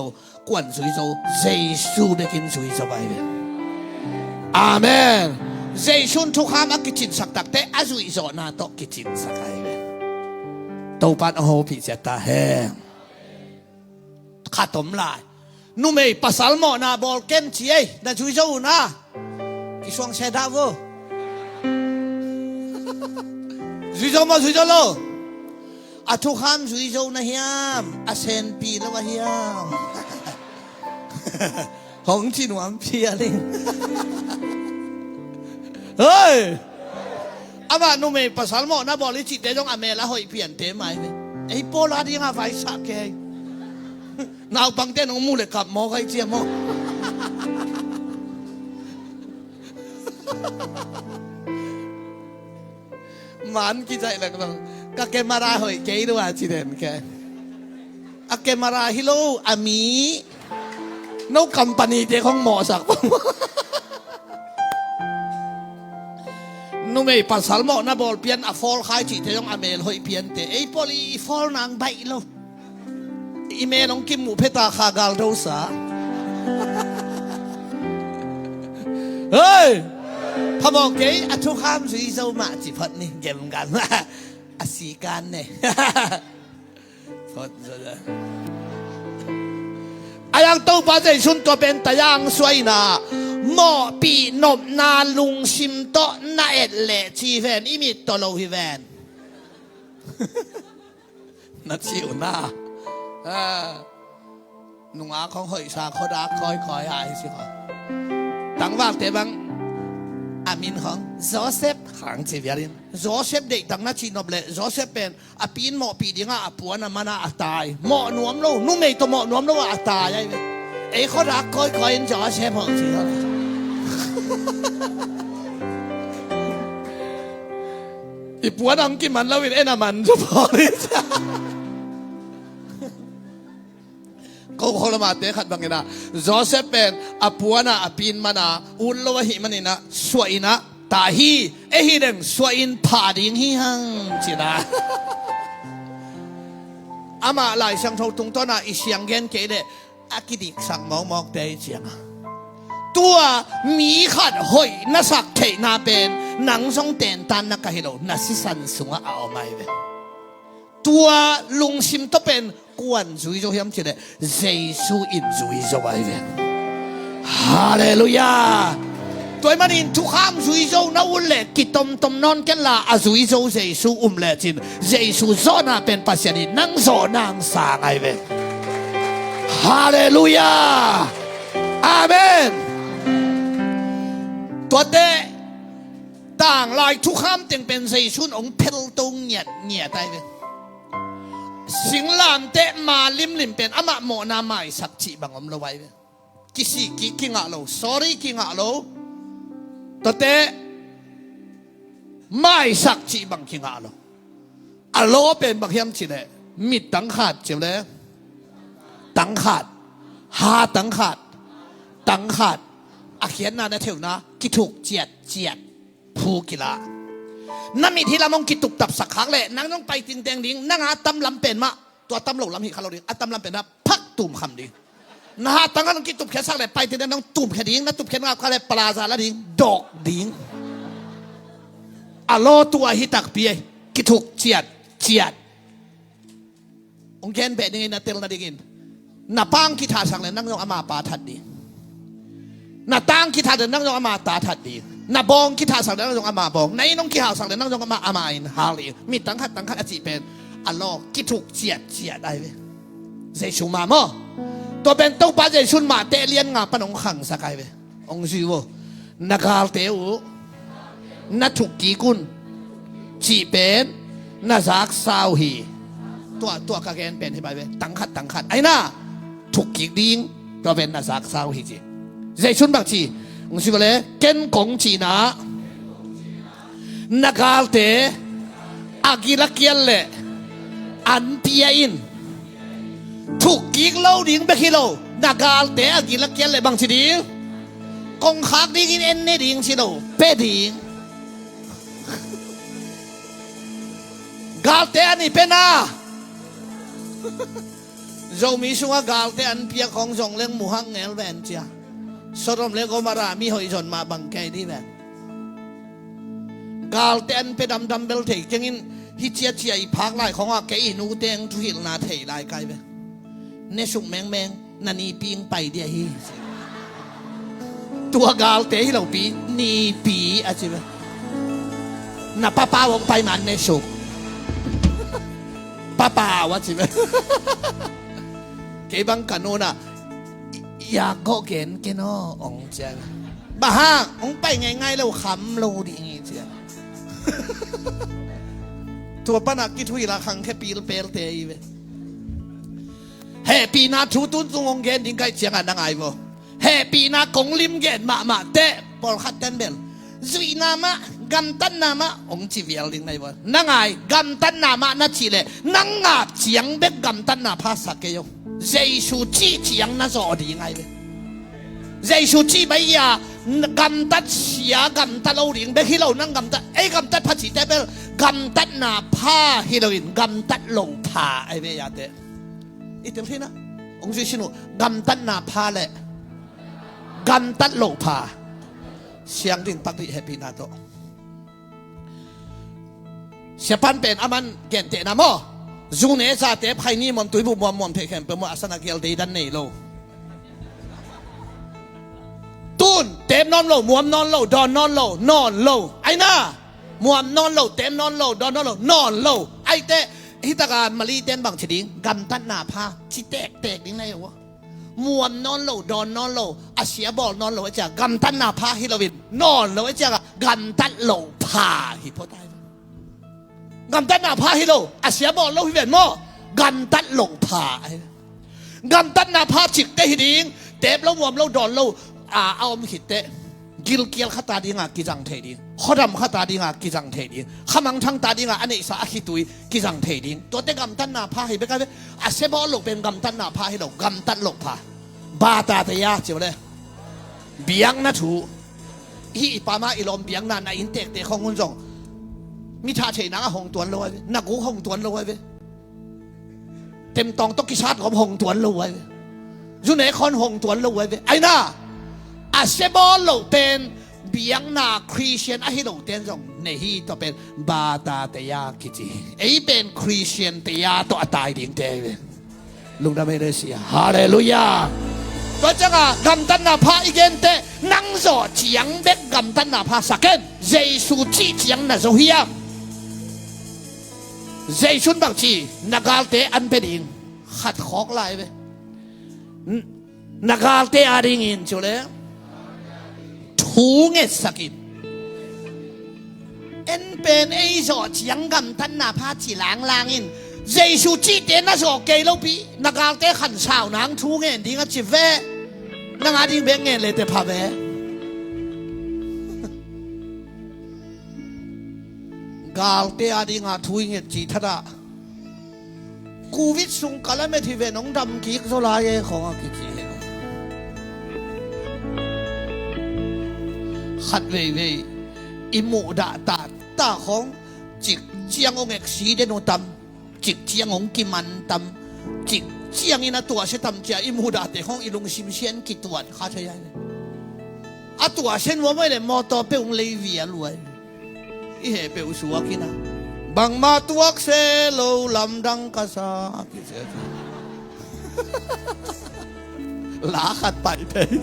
ກວນ ຊຸຍ ໂຈ ເຢຊູ ເບ ກິນ ຊຸຍ ໂຈ ໄປ ເວ ອາເມນ ເຢຊູ ທຸກ ຄາມ ອາ ກິ ຈິນ ສັກ ຕັກ ເຕ ອາ ຊຸຍ ໂຈ ນາ ໂຕ ກິ ຈິນ ສັກ ໄປ ເວ ໂຕ ປານ ໂອ ໂຫ ພິ ເຈ ຕາ ແຮງ ຂາ ຕົມ ລາຍ ໜູ ເມ ປາ ຊາລ ໝໍ ນາ ບອລ ເກັນ ຈີ ເອ ນາ ຊຸຍ ໂຈ ນາ ກິ ຊວງ ເຊ ດາ ໂວ ຊຸຍ ໂຈ ມາ ຊຸຍ ໂຈ ໂລ ອາ ທຸກ ຄາມ ຊຸຍ ໂຈ ນາ ຮຽມ ອາ ເຊນ ປີ ລະ ວະ ຮຽມ ຂອງ ຈີ ນວມ ເພຍ ລິງ ເຮີຍ ອາ ມາ ໜູ ເມ ປາ ຊາລ ໝໍ ນາ ບອລ ລິ ຈິ ເຕ ຈົງ ອາ ເມ ລະ ຫອຍ ພຽນ ເຕ ມາຍ ເວ ໄອ ໂປ ລາ ດີ ງາ ໄຟ ສະ ເກ ນາວ ປັງ ເຕ ນົງ ມູ ເລ ກັບ ໝໍ ໄຄ ຈຽມ ໝໍ ມານ ກິ ໃຈ ແລ້ວ ກະ ເກມ ມາ ລາ ຫອຍ ເກ ດູ ອາ ຈິ ເດນ ແກ ອາ ເກມ ມາ ລາ ຮີໂຣ ອາ ມີ ໂນ ກຳປານີ ເຕ ຂອງ ໝໍ ສັກ ໜູ ເມ ປາ ຊາລ ໝໍ ນາ ບອລ ພຽນ ອາ ຟອລ ຄາຍ ຈິ ເຕ ຈົງ ອາ ເມ ຫອຍ ພຽນ ເຕ ໄອ ໂປ ລີ ຟອລ ນາງ ໄບ ໂລ ອີເມ ນ້ອງກິມໝູເພັດຕາຄາກາລໂດສາ ເຮີຍ ພະໝໍເກ ອາ ທຸກ ຄາມ ຊຸຍ ໂຈ ມາ ຈິ ພັດ ນີ້ ເກັມ ກັນ ອາ ສີການ ເນ ພະ ອາ ຍັງ ໂຕ ປາ ເຈ ຊຸນ ຕົວ ເປັນ ຕາ ຢ່າງ ສວຍ ນາ ໝໍ ປີ ນົບ ນາ ລຸງ ຊິມ ໂຕ ນາ ເອັດ ເລ ຈີ ແວນ ອີ ມິດ ໂຕ ໂລ ຮີ ແວນ ນະ ຊິວ ນາ ອາ ນຸງ ອາ ຂອງ ຫອຍ ຊາ ໂຄດາ ຄອຍ ຄອຍ ອາ ຊິຂອ ຕັງ ວາກ ເຕ ບັງ ອາ ມິນ ຂອງ ໂຈເຊັບ ຂອງ ຈີ ວຽລິນ ໂຈເຊັບ ເດັກ ຕັງ ນະ ຈີ ນົບ ເລ ໂຈເຊັບ ເປັນ ອາ ປີນ ໝໍ ປີ ດິງ ອາ ອາ ປວນ ອາ ມານາ ອາ ຕາຍ ໝໍ ນວມ ໂລ ນຸ ເມ ໂຕ ໝໍ ນວມ ໂລ ອາ ຕາຍ ເອ ໂຄດາ ຄອຍ ຄອຍ ໂຈເຊັບ ຂອງ ຈີ ອີ ປວນ ອັງກິ ມັນ ລະ ວິນ ເອ ນາ ມັນ ສະ ພອ ລິ ເຂົາ ໂຄລະ ມາ ເຕ ຂັດ ບັງ ເອ ນາ ໂຈເຊັບ ເປັນ ອາ ປວນ ອາ ອາ ປີນ ມານາ ອຸນ ລະ ວະ ຫິ ມະ ນິ ນາ ສວຍ ນາ ຕາ ຮີ ເອ ຮີ ເດັງ ສວຍ ອິນ ຜາ ດິງ ຮີ ຮັງ ຈິ ນາ ອາ ມາ ລາຍ ຊຽງ ໂທ ຕຸງ ໂຕ ນາ ອີ ຊຽງ ເກນ ເກ ເດ ອາ ກິ ດິກ ສັງ ມອງ ມອກ ເຕ ຈຽງ ຕົວ ມີ ຂັດ ຫອຍ ນະ ສັກ ເທ ນາ ເປັນ ນັງ ຊົງ ເຕັນ ຕານ ນະ ກາ ຮີ ໂລ ນະ ຊິ ສັນ ສຸງ ອາ ເອົາ ມາ ເວ ຕົວ ລຸງ ຊິມ ໂຕ ເປັນ ກວນ ຊຸຍ ໂຈ ຮຽມ ຈິ ເດ ເຢຊູ ອິນ ຊຸຍ ໂຈ ໄອ ເວ ຮາເລລູຢາ ຕົວ ມະ ນິນ ທຸກ ຄາມ ຊຸຍ ໂຈ ນະ ອຸນ ເລ ກິ ຕົມ ຕົມ ນອນ ເກັນ ລາ ອາ ຊຸຍ ໂຈ ເຢຊູ ອຸມ ເລ ຈິນ ເຢຊູ ໂຈ ນາ ເປັນ ປາ ຊຽນ ອີ ນັງ ໂຈ ນາງ ສາງ ໄອ ເວ ຮາເລລູຢາ ອາເມນ ຕົວ ເຕ ຕ່າງ ລາຍ ທຸກ ຄາມ ເຕັງ ເປັນ ເຢຊູ ອົງ ເພັລ ໂຕ ງຽດ ງຽດ ໄອ ເວ ຊິງ ລາມ ເຕ ມາ ລິມ ລິມ ເປັນ ອາ ມະ ໂມ ນາ ມາຍ ສັກ ຈິ ບັງ ອອມ ລະ ໄວ ເວ ກິ ສີ ກິ ກິ ງະ ໂລ ຊໍຣີ ກິ ງະ ໂລ ໂຕ ເຕ ມາຍ ສັກ ຈິ ບັງ ກິ ງະ ໂລ ອາໂລ ເປັນ ບັກ ຮຽມ ຈິ ເດ ມິດຕັງຂາດ ເຈັບແລ້ວ ຕັງຂາດ ຫາຕັງຂາດ ຕັງຂາດ ອາຂຽນໜ້ານະເທວນາ ກິທຸກຈຽດຈຽດ ພູກິລາ ນະມິດຫິລະມົງກິຕຸບຕັບສັກຂາກແລະ ນັງຍົງໄປຕິງແຕງດິງ ນັງອາຕຳລຳເປັນມະ ຕົວຕຳໂລລຳຫິຄາໂລດິງ ອາຕຳລຳເປັນມະ ພັກຕູມຄຳດີ ນະຫາຕັງຄັນກິຕຸບແຂນສັກແລະ ໄປຕິງແຕງດິງ ຕູມແຂນດິງ ນະຕຸບແຂນງາບຄາແລະ ປະລາຊາລະດິງ ດອກດິງ ອາໂລຕຸອະຫິຕັກປີ ກິທຸກຈຽດຈຽດ ອົງແກນແບດຍັງໄງນະເຕັລນະດິງອິນ ນະປາງກິທາສັກແລະ ນັງຍົງອາມາປາທັດດີ ນະຕາງກິທາແລະ ນັງຍົງອາມາຕາທັດດີ ນະບອງກິທາສັກແລະ ນັງຍົງອາມາບອງ ໄນນົງກິຫາວສັກແລະ ນັງຍົງອາມາອາມາອິນ ຫາລີ ມິດຕັງຂາດຕັງຂາດອາຈິເປນ ອາລອກ ກິທຸກຈຽດຈຽດໄອເວ ເຢຊູມາມໍ ຕົວເປັນຕົງປາເຢຊູມາ ເຕະລຽນງາປະນົງຂັງສະກາຍເວ ອົງຊີໂວ ນະກາລເຕອູ ນະທຸກກີກຸນ ຈີເປນ ນະຊາກຊາວຮີ ຕົວ ຕົວກະແກນເປັນໃຫ້ບາຍເວ ຕັງຂັດ ຕັງຂັດ ໄອນາ ທຸກກີກດິງ ຕົວເປັນນະຊາກຊາວຮີຈີ ເຢຊູນບັກຈີ ອົງຊີວະເລ ເກັນກົງຈີນາ ນະກາລເຕ ອາກິລະກຽນເລ ອັນເຕຍອິນ ທຸກກິກເລົາດິງເບຄິໂລ ນະກາລເຕ ອາກິລະກຽນເລ ບັງຊີດີ ກົງຂາກດິງອິນເອັນເນດິງຊີໂລ ເປດິງ ກາລເຕ ອານີເປນາ ໂຈມີຊຸງອາກາລເຕ ອັນເປຍຂອງຈົງເລັງໝູຮັກແງວແວນເຈຍ ໂຊໂດມເລໂກມາຣາ ມີຫົອຍຈົນມາບັງແກດີແວນ ກາລເຕ ອັນເປດຳດຳເບລເທກເຈັງອິນ ຮິເຈຍເຈຍ ອີພາກລາຍຂອງອາເກ ອີນູເຕງທຸຮິລນາເທລາຍກາຍເວ ເນຊຸກແມງແມງ ນະນີປິງໄປເດຍຮີ ຕົວກາລເຕ ຮີເລົາປີ ນີປີ ອາຈິເວ ນະປາປາວົງໄປມາເນຊຸກ ປາປາວະຈິເວ ເກບັງກະໂນນະ ຢາກເກາະເກນເກນໍ ອອງເຈຍ ບາຫາ ອອງໄປງ່າຍໆ ແລ້ວຄຳໂລດີເຈຍ ຕົວປະນັກກິທຸຍລະຄັງແຄ່ປີລະເປລເຕອີເວ ແຫ່ປີນາທູຕຸນຕຸງອົງເກນດິງໄກຈຽງອານາງອາຍໂວ ແຫ່ປີນາກົງລິມເກນມະມະເຕະ ປອລຄັດແຕນເບລ ຈຸຍນາມະ ກຳຕັນນາມະ ອົງຈີວຽລລິງໃນວະ ນາງອາຍ ກຳຕັນນາມະ ນະຈີເລ ນາງງາບຈຽງເບກ ກຳຕັນນາພາສະເກໂຍ ເຢຊູຈີຈຽງນະຈໍດີງາຍເວ ເຢຊູຈີໄບຢາ ກຳຕັດເຊຍ ກຳຕັດໂອລິງເບກ ຮີໂລນາງກຳຕັດ ເອ ກຳຕັດພາຈີແຕເບລ ກຳຕັດນາພາ ຮີໂລອິນ ກຳຕັດໂລພາ ໄອເວຍາເຕ ອີເຕັງທີນະ ອົງຊີຊິນູ ກຳຕັດນາພາແລະ ກຳຕັດໂລພາ ຊຽງດິນປັກລິແຮປີນາໂຕ ເຊຍປັນເປັນອາມັນແກນເຕະນາມໍ ຊູເນຊາເຕະໄພນີມອນຕຸຍບຸມວມມວມເທແຄມເປີມວມອາສະນະເກລເດຍດັນເນໂລ ຕູນ ເຕບນອນໂລ ມວມນອນໂລ ດອນນອນໂລ ນອນໂລ ໄອນາ ມວມນອນໂລ ເຕບນອນໂລ ດອນນອນໂລ ນອນໂລ ໄອເຕະ ຮິຕະການມາລີເຕນບັງຊິດິງ ກຳຕັດນາພາ ຊິແຕກແຕກດິງໃນວະ ມວມນອນໂລ ດອນນອນໂລ ອາເຊຍບອລນອນໂລ ອາຈາ ກຳຕັນນາພາ ຮີໂລວິນ ນອນໂລ ອາຈາ ກຳຕັດໂລພາ ຮີໂພຕາຍ ກຳຕັດນາພາ ຮີໂລ ອາເຊຍບອລໂລ ຮີເວນມໍ ກຳຕັດໂລພາ ກຳຕັດນາພາ ຈິກເຕະ ຮີດິງ ເຕບໂລ ມວມໂລ ດອນໂລ ອາ ອາອອມ ຮີເຕະ ກິລກຽລ ຄະຕາດີງາ ກິຈັງເທດີ ຂໍດຳ ຄະຕາດີງາ ກິຈັງເທດີ ຂະມັງທັງຕາດີງາ ອະເນສາ ອາຄີຕຸຍ ກິຈັງເທດີ ຕົວເຕະກຳຕັນນາພາ ຮີເບກາເວ ອາເຊຍບອລໂລ ເປັນກຳຕັດນາພາ ຮີໂລ ກຳຕັດໂລພາ ບາຕາເຕຍາ ເຈວເລ ບຽງນະທູ ອີປາມາ ອີລອມ ບຽງນານາ ອິນເຕກເຕຂອງງຸນຈອງ ມິທາເທນາ ຫົງຕວນໂລໄວເວ ນະກູຫົງຕວນໂລໄວເວ ເຕັມຕອງຕົກກິຊາດ ກໍຫົງຕວນໂລໄວເວ ຢູ່ໃນຄອນຫົງຕວນໂລໄວເວ ໄອນາ ອາເຊຍບອລໂລ ເປັນ ບຽງນາ ຄຣິສຕຽນ ອາຮີໂລ ເຕນຈອງ ເນຮີ ຕົວເປັນ ບາຕາເຕຍາ ກິຈີ ເອ ເປັນ ຄຣິສຕຽນ ເຕຍາ ຕົວອາຕາຍດິງເຕເວ ລຸງດາເມເດເຊຍ ຮາເລລູຢາ ຕົວຈັງອາ ກຳຕັນນາພາ ອີເກນເຕ ນັງໂຈຈຽງເບກ ກຳຕັນນາພາ ສະເກນ ເຢຊູຈີຈຽງນະໂຈຮຽມ ເຢຊູນບັກຈີ ນະກາລເຕ ອັນເປດິງ ຂັດຂອກລາຍເວ ນະກາລເຕອາດິງອິນ ຈູເລ ທູເງດສະກິນ ເອັນເປນເອໂຊຈຽງກຳຕັນນາພາຈີລາງລາງອິນ ເຢຊູຈີເຕນະໂຊເກໂລປີ ນະກາລເຕຂັນຊາວນາງທູເງດດິງອາຈິເວ ນາງອາດິງເບກເງດເລເຕພາເວ ກາລເຕອາດິງອາທູເງດຈີທະດາ Covid sung kal a met hi ve, nong dam kik zo lai e, khong a ki chi he. Khat vei vei, i mudah ta, ta khong, chik chiang ong accident u tam, chik chiang ong kiman tam, chik chiang in a tua se tam chia, i mudah te khong i lungsim sian kituat kha thei ai. A tua sen wa mai le motor pe ung lei via luai. I he peuh suak in a, bangma tuak se lo lamdang ka sa, ki se. La khat pai thei.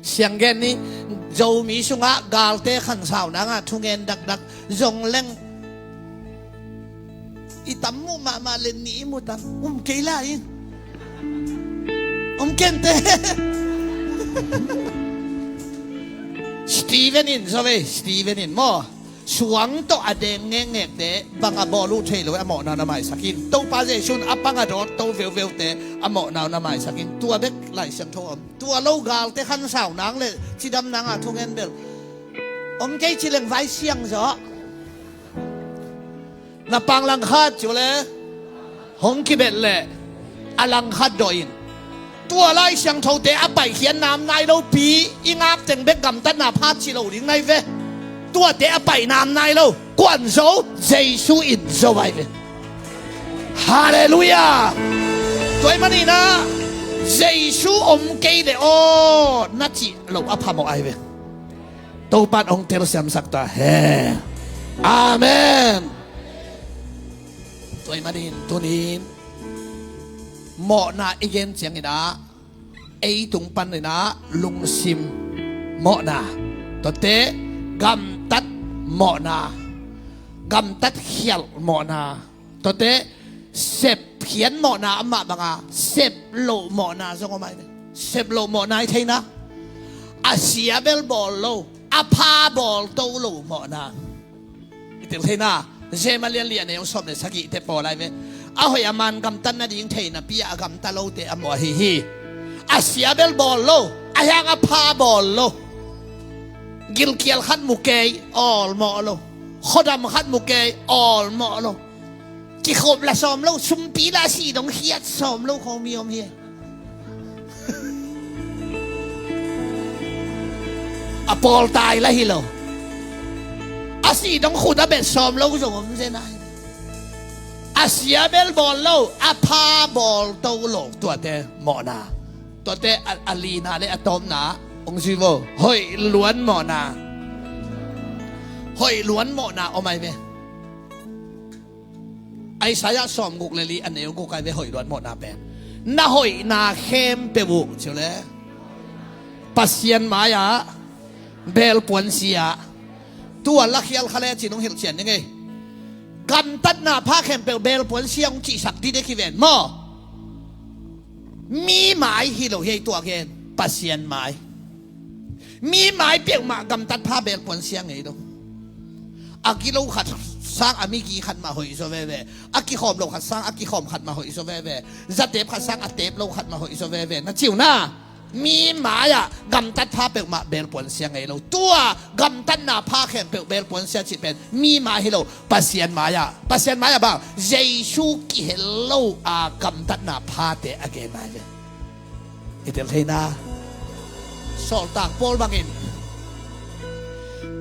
Siang gen ni, Zomi sunga galte khan sau nang a thungen dak dak, zong leng. I tam mu ma ma len ni i mu tam. Um kei la i. Um ken te. Steven in, zo ve, Steven in mo. Suang to a deng ngek ngek te, bang a bol u thei lo, a mo na na mai sakin. Topa Jesun a pang a dot to veu veu te, a mo na na mai sakin. Tua bek Lai Siangtho om. Tua lo galte khan sau nang le, chi dam nang a thungen bel. Um kei chi leng vai siang zo. Na pang langkhat chu le, hong kibet le, a langkhat do in. Tua Lai Siangtho te a pai khian nam nai lo pi, i ngap teng bek gamtatna phat chi lo ding nai ve. Tua te a pai nam nai lo, kuan zo, Jesu in zo vai ve. Haleluya. Tua i mani na, Jesu om kei le o, na chi lo a pha mo ai ve. Topan ong tel siam sak ta he. Amen. Tua i manin tunin, mawhna i gen chiang ina, ei tung pan ina, lungsim mawhna. Tua te, gamtat mawhna. Gamtat khial mawhna. Tua te, sep khian mawhna ama banga, sep lo mawhna zong amai. Sep lo mawhna i theina. A sia bel bawl lo, a pha bawl to lo mawhna. I tel theina, Jeremia lian li a neu sawm le sagih te pawl ai ve. A hoih a man gamtat nading theina pi a gamta lo te a mawh ahi hi. A sia bel bawl lo, a hiang a pha bawl lo. Gilkial khat mu kei, awl mawh lo. Khodam khat mu kei, awl mawh lo. Kikhop la sawm lo, sumpi la si dong khiat sawm lo khong mi om hi. A pawl tai la hi lo. A si dong khut a bet sawm lo zong om zen ai. A sia bel bawl lo, a pha bawl to lo, tua te mawhna. Tua te a, a lina le a tawmna, ong zui vo, hoih luan mawhna. Hoih luan mawhna om ai ve. Isaiah sawm guk le li a neu guk ai ve hoih luan mawhna pen. Na hoihna khempeuh uh, chiu le. Pasian mai-ah bel puan sia. Tua la khial kha le chin ong hilh chian ni ngei. Gamtatna pha khempeuh bel puan sia ong chihsak di de ki ven maw. Mi mai hi lo hi tua gen, Pasian mai. Mi mai peuhmah gamtat pha bel puan sia ngei lo. A gilo khat sang a migi khat mah hoih zo veve. A kikhawm lo khat sang a kikhawm khat mah hoih zo veve. Zatep khat sang a tep lo khat mah hoih zo veve. Na chiu na. Mi mai-ah gamtat pha peuhmah bel puan sia ngei lo. Tua gamtatna pha khempeuh bel puan sia chih pen mi mai hi lo. Pasian mai-ah, Pasian mai-ah bang, Jesu kihel lo a gamtatna phate a gen mai ve. I tel thei na. Sawltak Paul bangin,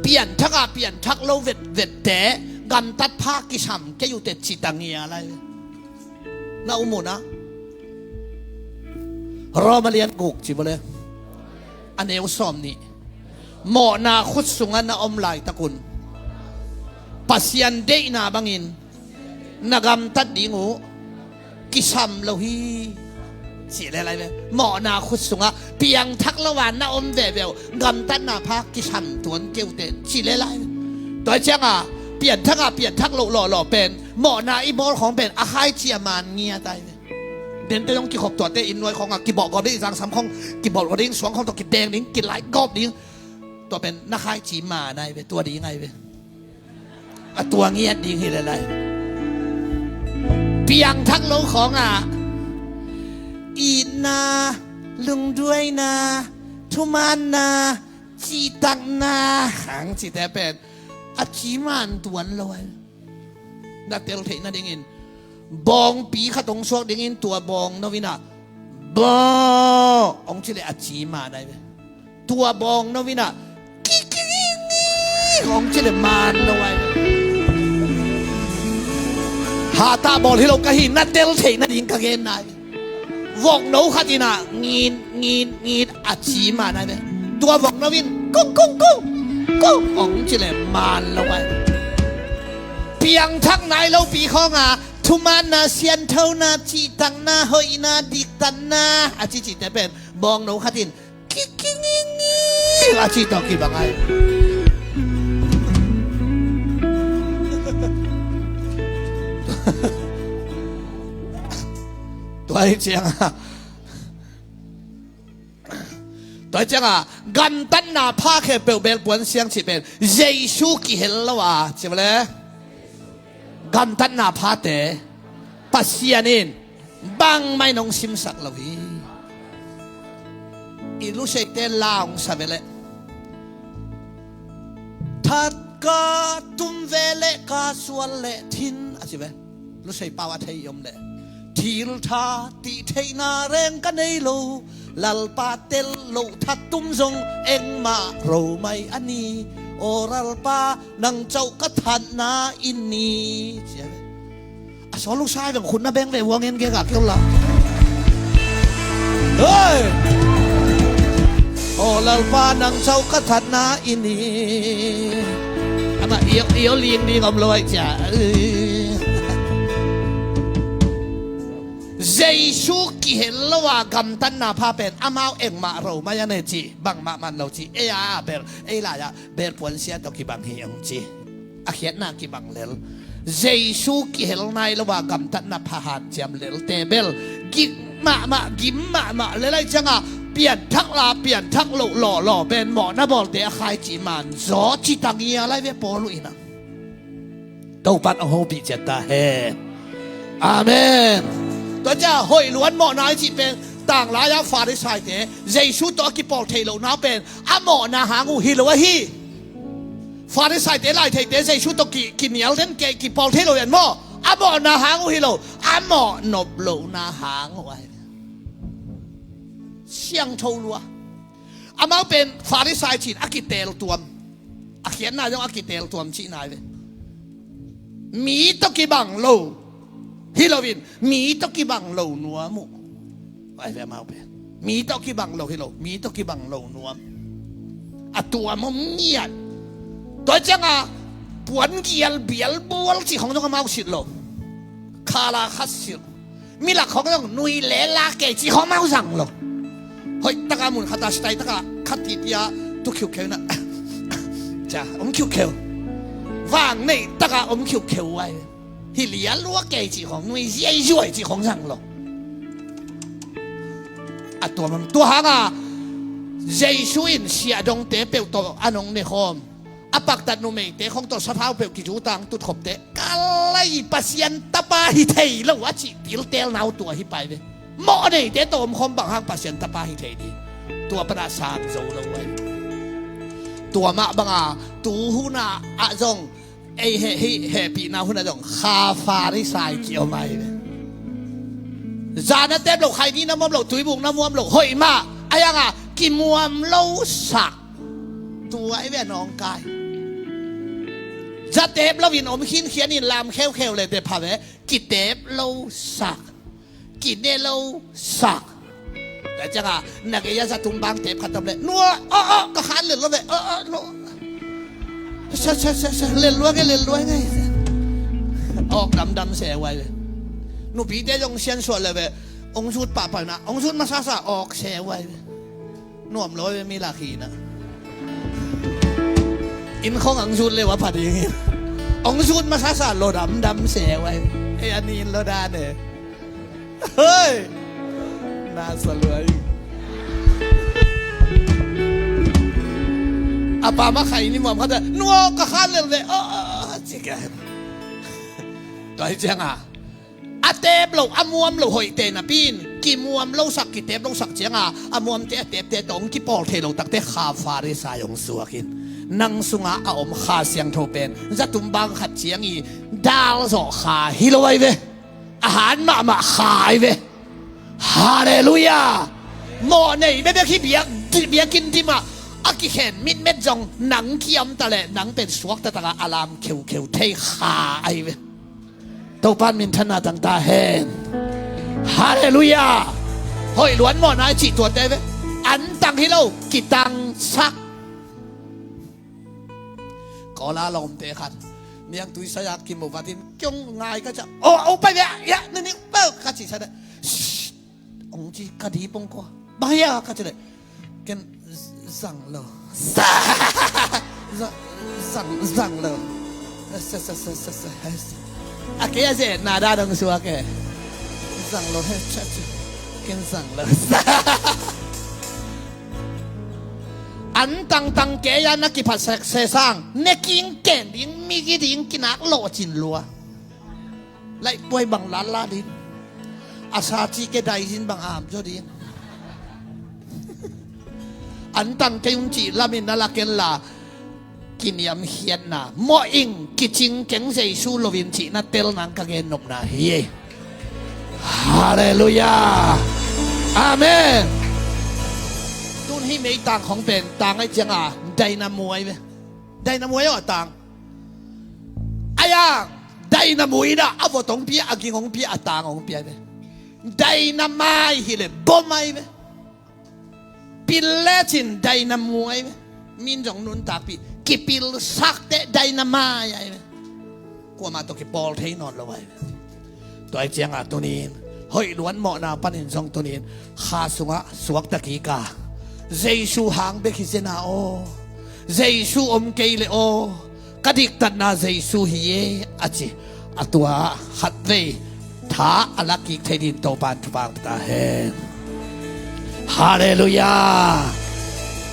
pianthak a pianthak lo vet vette gamtat pha kisam kei u te chi ta ngia lai. Na um u na. Roma lian guk chi bo le. A neu sawm ni. Mawhna khut sunga na om lai takun, Pasian deihna bangin na gamtat ding uh kisam lo hi. Chi le lai le. Mawhna khut sunga piangthak lo a na om veve u, gamtatna pha kisam tuan kei u te. Chi le lai. Tua chiang a, pianthak a pianthak lo lo lo pen, mawhna i bawl khong pen a khai chi a man ngia tai ve. Den te dong kikhop tua te in nuai khong a kibawh gawp ding, zangsam khong kibawh gawp ding, suang khong to kideng ding, kilai gawp ding. Tua pen na khai chi ma nai ve, tua ding ai ve. A tua ngiat ding hi le lai. Piangthak lo khong a, itna, lungduaina, thumanna, chitakna, khang chi te pen a chi man tuan lo ai. ນະເຕັນເທນະດິງອິນ ບອງປີຂະຕົງຊວກດິງອິນ ຕົວບອງນະວິນະ ບອງ ອອງຈິເລອາຈີມາໄນເວ ຕົວບອງນະວິນະ ກິກິກິກິ ອອງຈິເລມານນະໄວ ຫາຕາບອນເຮໂລກະຮີ ນະເຕັນເທນະດິງກະເກນນາຍ ວອກໂນຄາຕິນາ ງີດ ງີດ ງີດ ອາຈີມານາເນ ຕົວວອກນະວິນ ກຸ້ງ ກຸ້ງ ກຸ້ງ ກຸ້ງ ອອງຈິເລມານລະໄວ ປຽງທັກນາຍເລົາປີຂອງອາ ທຸມານນາ ຊຽນເທົານາ ຈິຕັງນາ ເຮີຍນາ ດິກຕັນນາ ອາຈີຈີແຕ່ເປັນ ບອງໂນຄາຕິນ ກິກິງີງີ ອາຈີຕອກິບັງໄອ ຕົວເອງຈຽງ ຕົວເອງຈຽງ ກຳຕັນນາພາເຄເປວເບລປວນຊຽງຊິເປັນ ເຢຊູກິເຮັນລະວາ ຈິມາແລ ກຳຕັນນາພາເຕ ປະຊຽນອິນ ບັງໄມນົງຊິມສັກລະວີ ອີລຸເຊເຕລາອອງສະເວເລ ທັດກາຕຸມເວເລກາສວນເລທິນ ອາຊິເວ ລຸເຊປາວາໄທຍົມເລ ທີລທາຕິເທນາແຣງກະເນໂລ ລາລປາເຕລໂລທັດຕຸມຊົງເອັງມາໂຣໄມອານີ ໂອລາລປາ ນາງເຈົ້າກະທັດນາອິນນີ ອາຊອນລູກຊາຍແບບຄຸນນະແບງແວວວອງເອັນເກກາເກວລາ ເຮີຍ ໂອລາລປາ ນາງເຈົ້າກະທັດນາອິນນີ ອານາ ອຽວ ອຽວ ລີງ ລີງ ອຳລວຍຈາ ເຢຊູກິເຮັນລະວາ ກຳຕັນນາພາເປັນ ອາມາວເອັງມາໂຣໄມອາເນຈິ ບັງມະມັນໂລຈິ ເອອາເບລ ເອລາຍາ ເບລປວນເຊຍໂຕກິບັງຮີອອງຈີ ອາຄຽດນາກິບັງເລລ ເຢຊູກິເຮັນນາຍລະວາ ກຳຕັນນາພາຫານຈຽມເລລເຕເບລ ກິມະມະ ກິມະມະ ເລໄລຈັງອາ ປຽນທັກລາ ປຽນທັກໂລ ຫຼໍ່ຫຼໍ່ເປັນໝໍນະບອລເຕອາຄາຍຈິມານ ໂຈຈິຕັງເຍລາຍເວໂປລຸອິນນາ ໂຕປັດອະໂຫປິເຈດຕາເຮ ອາເມນ ຕົວຈາໂຫຍລວນໝໍນາຍຈິເປັນ ຕ່າງລາຍາຟາຣິໄຊເຕ ເຢຊູໂຕອາກິປອລເທໂລນາວເປັນ ອະໝໍນາຫາງູ ຮີໂລວາຮີ ຟາຣິໄຊເຕ ລາຍໄທເຕ ເຢຊູໂຕກິ ກິນຍຽວເຫຼັນເກ ກິປອລເທໂລແອນໝໍ ອະໝໍນາຫາງອູ ຮີໂລ ອະໝໍນົບໂລນາຫາງອູ ອາຍ ຊຽງໂທລົວ ອາມາວເປັນ ຟາຣິໄຊຈີນ ອາກິເຕລຕວມ ອາຄຽນນາຍົງ ອາກິເຕລຕວມ ຈີນາຍເວ ມີໂຕກິບັງໂລ ຮີໂລວິນ ມີໂຕກິບັງໂລນົວມຸ ໄອເວມາເປ ມີໂຕກິບັງໂລ ຮີໂລ ມີໂຕກິບັງໂລນົວມ ອາຕົວມະງຽດ ໂຕຈັ່ງອາ ປວນກຽນບຽນບວນ ຊິຂອງຍົງອາມາວຊິດໂລ ຄາລາຄັດຊິດ ມີຫຼັກຂອງຍົງນຸຍແລລາເກ ຊິຂອງມາວສັງໂລ ເຮີຍ ຕະກາມຸນຄາຕາສະໄຕ ຕະກາຄັດຕິດຍາ ຕຸຄິວເຄວນະ ຈາ ອົມຄິວເຄວ ວາງໃນຕະກາອົມຄິວເຄວໄວ້ ຮີເລຍລົວເກຈິຂອງນຸຍເຢຍຍວຍຈິຂອງສັງໂລ ອາຕົວມັນຕົວຫາງອາ ເຢຊູອິນເຊຍດົງເຕເປວໂຕອານົງເນໂຄມ ອາປັກຕັດນຸເມເຕຂອງໂຕສະພາວເປວກິຈູຕາງຕຸດຂົບເຕ ກາໄລປະຊຽນຕະປາຫິເທຍລະວະຈິຕິລເຕລນາວຕົວຫິໄປເວ ເມາະເນເຕໂຕມຄອມບັງຫາງປະຊຽນຕະປາຫິເທຍດີ ຕົວປະນາສາງໂຈລະໄວ ຕົວມະບັງອາ ຕູຫູນາອະຈົງ ເອເຮ ເຮ ເຮປີນາຫູນາຈົງ ຄາຟາຣິໄຊກິເອົາໄມ ຈານະເຕັບໂລໄຄນີນະມວມໂລ ຕຸຍບຸງນະມວມໂລ ເຮີຍມາ ອາຍັງອາ ກິມວມໂລສັກ ຕົວໄອແວນອງກາຍ ຈະເຕັບລະວິນອົມຄີນ ຄຽນອິນລາມແຄວແຄວເລເຕພາເວ ກິເຕັບໂລສັກ ກິເນໂລສັກ ແລະຈັ່ງອາ ນັກເອຍາສະຕຸມບາງເຕັບຄະຕົບເລ ນົວ ເອີ ເອີ ກະຄານເລີນໂລເວ ເອີ ເອີ ໂລ ເຊ ເຊ ເຊ ເຊ ເລນລວຍໄງ ເລນລວຍໄງ ອອກດຳດຳແສໄວເວ ໜູປີເຕຍົງຊຽນສວນເລເວ ອົງຊູດປະໄປນະ ອົງຊູດມາຊາຊາ ອອກແສໄວເວ ນວມໂລຍມີລາຄີນະ ອິນຂອງອັງຊຸນເລີຍວ່າພັດອີງ ອັງຊຸນມາຊາສາໂລດຳດຳແສໄວ້ ເອ ອັນນີ້ອິນໂລດາເນ ເຮີຍ ໜ້າສະຫຼວຍ ອາປາມາໄຂນິມວມເຂົາຈະ ນວກກະຄານເລີຍເດ ເອີ ຈິກະ ຕອຍຈຽງອາ ອາເຕບໂລ ອາມວມໂລ ໂຫຍເຕນະປີນ ກິມວມໂລສັກ ກິເຕບໂລສັກຈຽງອາ ອາມວມເຕ ອາເຕບເຕຕອງ ກິປອລເທໂລ ຕັກເຕຄາຟາຣິໄຊອົງຊວກອິນ ນາງສຸງອາອາອົມ ຂ້າສຽງໂທເປັນ ຈະຕຸມບາງຂັດຈຽງອີ ດາວເຈາະຂາ ຫິໂລໄອເວ ອາຫານມະມະຂາຍເວ. ຮາເລລູຢາ. ໝໍ່ເນຍເບເບຄິເບຍ ເບຍກິນດິມະ ອາກິແຂນມິດເມັດຈອງ ໜັງກຽມຕະແລະ ໜັງເປັນສວກຕະຕະລະອາລາມເຂວເຂວເທຂາໄອເວ. ໂຕປານມິນທະນາຕັງຕາແຮງ. ຮາເລລູຢາ. ເຮີ້ຍ ຫຼວນໝໍ່ນາຍຈິຕົວເຕເວ ອັນຕັງຮີໂລ ກິຕັງຊັກ ກໍລາລອມເຕຄັນ ນຽງຕຸຍສະຍາກກິນໝູປາຕິນ ກິ້ງງາຍກະຈະ ໂອ ເອົາໄປເວຍ ຍະ ນີ້ ນີ້ ເປີກະຈິຊະເດ ອົງຈີກະດີປົງກົວ ບາຍາກະຈະເດ ເກັນ ສັງໂລ ສັງ ສັງໂລ ອາເກຍາເຈນາດາດົງຊູອາເກ ສັງໂລ ເຮັດ ເກັນສັງໂລ ອັນຕັງຕັງເກຍານະກິພັດເຊຊາງ ເນກິງເກນດິງ ມິກິດິງ ກິນາກໂລຈິນລັວ ໄລປ່ວຍບັງລານລາດິນ ອາຊາຈີເກໄດຈິນບັງອາມໂຈດີນ ອັນຕັງເກຍຸນຈີລາມິນນາລາເກນລາ ກິນຍຳເຂດນາ ໝໍ່ອິງ ກິຈິງເກັງເຈຊູໂລວິນຈີນາເຕລນາງກະເກນົບນາຮີ. ຮາເລລູຢາ. ອາເມນ. ຕຸນຮີເມຕາງຂອງເປັນຕາງໄອຈຽງອາ ໄດນາໂມຍເວ ໄດນາໂມຍອາຕາງ ອາຍາ ໄດນາໂມຍນາ ອາໂວຕົງເປຍ ອາກິງອົງເປຍ ອາຕາງອົງເປຍເວ ໄດນາມາຍຮີເລ ບົມມາຍເວ ປິນແລຈິນ ໄດນາໂມຍເວ ມິນຈອງນຸນຕາກປີ ກິປິລສັກເຕ ໄດນາມາຍເວ ກົວມາໂຕກິປໍລເທນອນລະໄວ ໂຕໄອຈຽງອາໂຕນີນ ເຮີ້ຍ ຫຼວນໝໍ່ນາປານິນຊອງໂຕນີນ ຄາສຸງອາ ສວກຕະກີກາ ເຈຊູຫາງເບຄິເຈນາໂອ ເຈຊູອົມເກຍເລໂອ ກະດິກຕັດນາເຈຊູຮີເຍ ອາຈິ ອາຕົວ ຮັດເວ ທາອາລັກກິກໄທດິນໂຕປານທຸບາງຕາແຮງ. ຮາເລລູຢາ.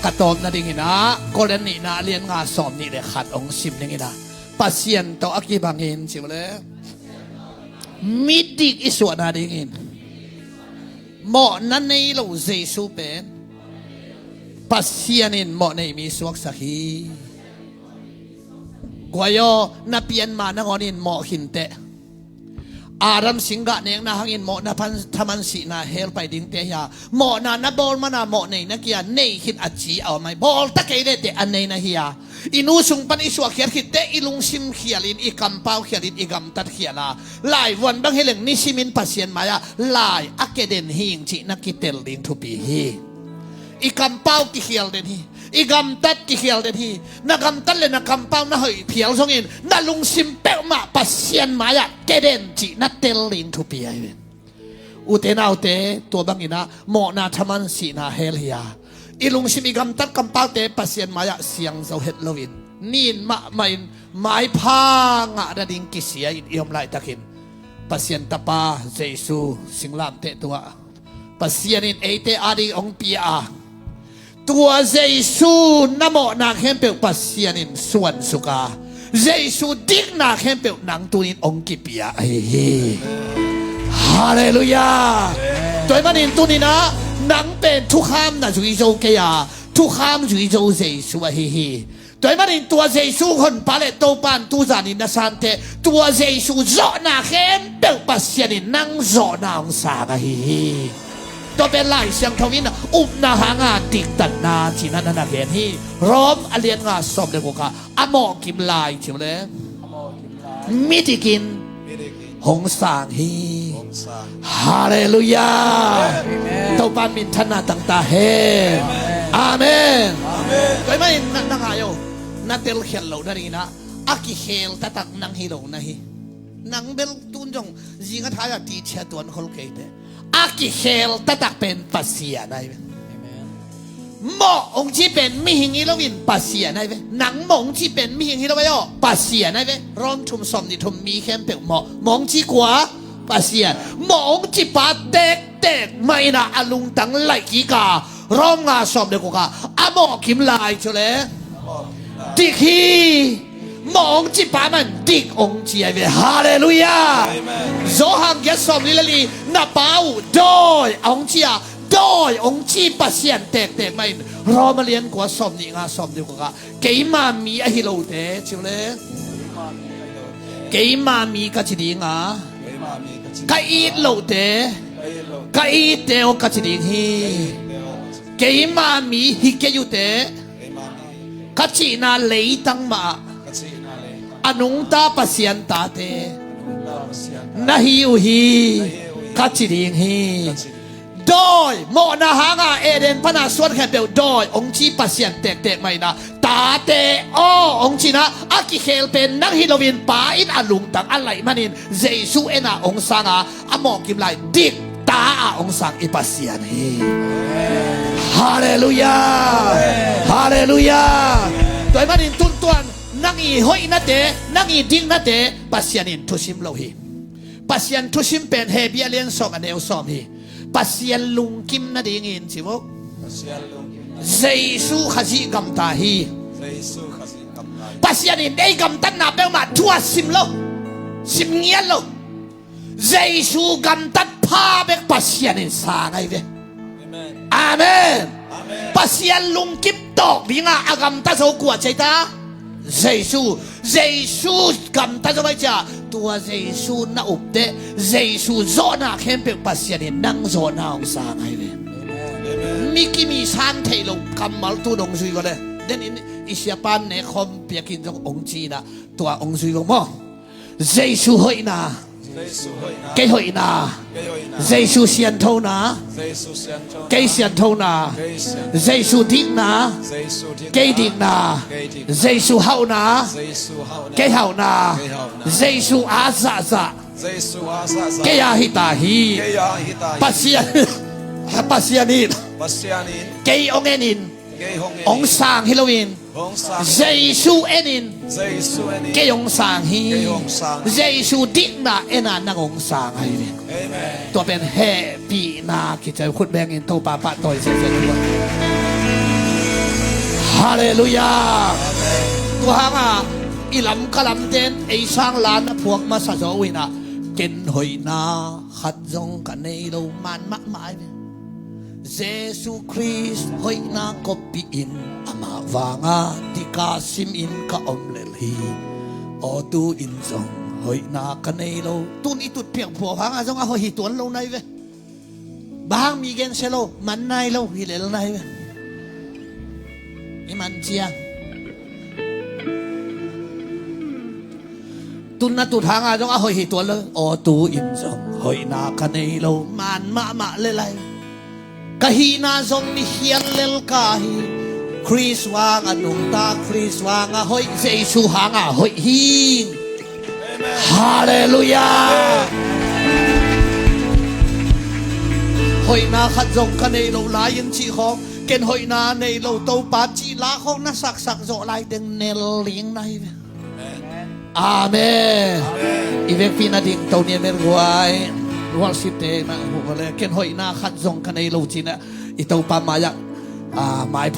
ກະຕອມນະດິງອິນອາ ໂກແລນນິນາ ລຽນງາຊອມນິເລ ຂັດອົງຊິມນິງອິນອາ ປະຊຽນໂຕອາກິບັງອິນ ຊິມເລ ມິດດິກອິສວະນາດິງອິນ ໝໍ່ນະເນໂລເຈຊູເປັນ ປະຊຽນອິນ ໝໍ່ເນມີສວກສະຄີ ກວາໂຍ ນະປຽນມານະງອນອິນ ໝໍ່ຂິນເຕະ ອາດຳສິງກະເນງນາຮັງອິນ ໝໍ່ນະພັນທະມັນສີນາເຮລໄປດິງເຕຍາ ໝໍ່ນານະບົລມະນາ ໝໍ່ເນນະກິຍາ ເນຂິນອາຈີເອົາໄມ ບົລຕະເກເດເຕ ອະເນນະຮີຍາ ອີນູສຸງປັນ ອີສວກຂຽດຂິດເຕ ອີລຸງຊິມຂຽດລິນ ອີກຳປາວຂຽດລິນ ອີກຳຕັດຂຽດລາ ລາຍວັນບັງເຮເລັງ ນິຊິມິນ ປະຊຽນມາຍາ ລາຍອາເກເດັນຮີງ ຈິນະກິເຕັນລິງທຸປີຮີ ອີກຳປາວກິຂຽວເດັນຮີ ອີກຳຕັດກິຂຽວເດັນຮີ ນະກຳຕັດເລນະກຳປາວ ນະເຮີຍຜຽວຊົງອິນ ນະລຸງຊິມເປວມະ ປະຊຽນມາຍາ ເກເດັນ ຈິນະເຕັນລິງທຸປີໄອເວ ອູເຕນາວເຕ ຕົວບັງອິນອາ ໝໍ່ນາທະມັນສີນາເຮລເຮຍາ ອີລຸງຊິມ ອີກຳຕັດກຳປາວເຕ ປະຊຽນມາຍາ ຊຽງເຈົ້າເຮັດລະວິນ ນີນມະໄມ ມາຍພາງະ ດາດິງກິເຊຍ ອີອອມລາຍຕະຄິນ ປະຊຽນຕະປາ ເຈຊູ ຊິງລາມເຕຕົວ ປະຊຽນອິນເອເຕອາດີອົງເປຍອາ ຕົວເຈຊູ ນະໝໍ້ນາແຄມເປວ ປະຊຽນອິນສວນສຸກາ ເຈຊູ ດິກນາແຄມເປວ ນາງຕູນິນອົງກິເປຍ ເອເຮ ຮາເລລູຢາ ໂຕຍມານິນຕູນິນາ ນາງເປັນທຸຄາມນະ ຈຸຍໂຈເກຍາ ທຸຄາມຈຸຍໂຈເຈຊູ ອາເຮເຮ ໂຕຍມານິນຕົວເຈຊູ ຄົນປາເລໂຕປານຕູຈານິນນະຊານເຕ ຕົວເຈຊູ ເຈາະນາແຄມເປວ ປະຊຽນອິນ ນາງເຈາະນາອົງສາ ອາເຮເຮ ໂຕເປັນລາຍຊຽງທະວິນ ອຸບນາຫາງາ ດິກຕັດນາ ຈິນະນະນະເກນຮີ ໂຣມ ອາລຽນງາ ຊອມເດໂກກາ ອາໝໍ້ກິມລາຍ ຈິມເລ ມິດດິກິນ ຫົງສາງຮີ ຮາເລລູຢາ ໂຕປານມິນທະນາຕັງຕາເຮ ອາເມນ ໂຕຍມານາງອາໂຍ ນາເຕັລເຄລໂລ ນາດີນາ ອາກິເຄລຕະຕັກ ນາງຮີໂລ ນາຮີ ນາງເບລຕູນຈົງ ຈີງະທາຍາ ຕີເຊຍຕວນ ໂຄລເກເຕ ອາກິເຄລຕະຕັກ ເປັນປາເຊຍໄນເວ ເມາະອົງຈີເປັນມິຫິງອີລະວິນ ປາເຊຍໄນເວ ນາງເມາະອົງຈີເປັນມິຫິງອີລະໄວ ປາເຊຍໄນເວ ຣອມທຸມຊອມນິທຸມມີແຄມເປວເມາະ ເມາະອົງຈີກວາ ປາເຊຍ ເມາະອົງຈີປາເຕັກເຕັກ ໄມນາອາລຸງຕັງໄລກີກາ ຣອມງາຊອມເດໂກກາ ອາເມາະກິມລາຍໂຈເລ ດິກຮີ ເມາະອົງຈີປາມັນ ດິກອົງຈີໄອເວ ຮາເລລູຢາ ໂຈຮັງກຽດຊອມລີລາລີ ນາປາວ ໂດຍ ອົງຈີອາ ໂດຍອົງຈີ່ປະຊຽນແຕກແຕກໃໝ່. ໂຣມາລຽນກວ່າ ຊໍ້ານິງາ ຊໍ້ານິກວ່າ ເກມາມີອະຫິໂລເຕ ຊິວເລ ເກມາມີກະຈິດີງາ ກະອີດໂລເຕ ກະອີດເຕໂອກະຈິດີງຮີ ເກມາມີຫິເກຢູເຕ ກະຈິນາເລຕັງມາ ອະນຸງຕາປະຊຽນຕາເຕ ນະຮີອຸຮີ ກະຈິດີງຮີ. ໂດຍ ໂມນາຫາງາເອເດນ ປະນາສວນແຄມເບວ ໂດຍອົງຈີ່ປະຊຽນແຕກແຕກໃໝ່ນາ ຕາເຕໂອ ອົງຈີ່ນາ ອາກິເຄລເປນ ນັງຮີໂລວິນ ປາອິນອະລຸງຕັງ ອະໄລມະນິນ ເຢຊູເອນາ ອົງຊາງອາ ອະໝໍກິມລາຍ ດິກຕາອາ ອົງຊາງອີປະຊຽນຮີ. ຮາເລລູຢາ ຮາເລລູຢາ. ໂດຍມະນິນຕຸນຕວນ ນັງອີໂຮຍນາເຕ ນັງອີດິກນາເຕ ປະຊຽນອິນທຸຊິມໂລຮີ. ປະຊຽນທຸຊິມເປນ ເຮເບຍລຽນສອງ ອາແນວສອມຮີ. ປະຊຽນລຸງກິມນາດີງອິນຊິໂວ ເຢຊູຂະຊິກຳຕາຮີ. ປະຊຽນອິນເອກຳຕັນນາເປວມາ ທົວຊິມໂລ ຊິມງຽນໂລ ເຢຊູກຳຕັດພາເບກ ປະຊຽນອິນສາໄງເວ. ອາເມນ. ປະຊຽນລຸງກິບຕອກດີງາ ອາກຳຕາໂຊກົວໄຊຕາ ເຢຊູ ເຢຊູກຳຕາໂຊໄມຈາ ຕົວເຢຊູນະອຸບເຕ ເຢຊູໂຈະນາເຄມເປັກ ປະຊຽນເຫັນນັງໂຈະນາອົງສາໄງເວ. ມິກິມີຊານເທໂລກຳມາລະຕູນອົງຊຸຍກໍເລີຍ ເດນອິນ ອິຊຍາປານເນຄອມ ປຽກິນຈົງອົງຈີນະ ຕົວອົງຊຸຍກໍມໍ ເຢຊູໂຮຍນາ ເກໂຮຍນາ ເຢຊູຊຽນໂທນາ ເກຊຽນໂທນາ ເຢຊູດິກນາ ເກດິກນາ ເຢຊູເຮົານາ ເກເຮົານາ ເຢຊູອາຊາຊາ ເກຢາຫິຕາຮີ ປະຊຽນ ປະຊຽນນີ ເກອົງເອນິນ ອົງສາງຮີໂລວິນ ເຢຊູເອນິນ ເກອົງສາງຮີ ເຢຊູດິກນາ ເອນານັງອົງສາງຮີໂລວິນ. ຕົວເປັນແຮປີນາ ກິດໃຈຄຸດແບງອິນໂຕປາປະຕອຍເຊເຊນ ຮາເລລູຢາ. ຕົວຫາງອາ ອີລຳກະລຳເຕນ ເອສາງລານ ພວກມາສະໂຈວິນາ ເກັນຫົຍນາ ຂັດຢອງກະເນໂລ ມານມະມາຍ ເຢຊູຄຣິສ ໂຮຍນາກົບປີອິນ ອາມາວາງາ ຕິກາຊິມອິນກະອອມເລລີ ອໍຕູອິນຈອງ ໂຮຍນາກະເນໂລ ຕຸນອີຕຸດພຽງພົວພາງອາຈອງອາໂຫຫິຕົວໂລໄນເວ ບາງມີເກນເຊໂລ ມັນໄນໂລ ຮີເລລໄນເວ ອີມັນເຈຍ ຕຸນນະຕຸທາງອາຈົງອາໂຫຍຫິຕົວເລີ ອໍຕູອິນຈອງ ໂຫຍນາຄະເນໂລ ມານມະມະເລໄລ ກະຮີນາຊົງນິເຄຍນເລລກາຮີ ຄຣິສວາງອະນຸງຕາ ຄຣິສວາງອາໂຫຍ ເຢຊູຫາງອາໂຫຍຮີ ຮາເລລູຢາ ໂຫຍນາຂະຈົງຄະເນໂລ ລາຍເຢັນຈີຂອງ ເກັນໂຫຍນາເນໂລ ໂຕປາຈີລາຂອງນະສັກສັກໂຈລາຍເຕັງເນລລິງໄນ ອາເມນ ອາເມນ ອີເວກປີນາດິງໂຕເນເມນກວາຍ ວອລຊິເຕນະ ໂຫເລ ເກັນໂຫຍນາຂະຈົງຄະເນໂລຈີນະ ອີໂຕປາມາຍະ ອາ ມາຍ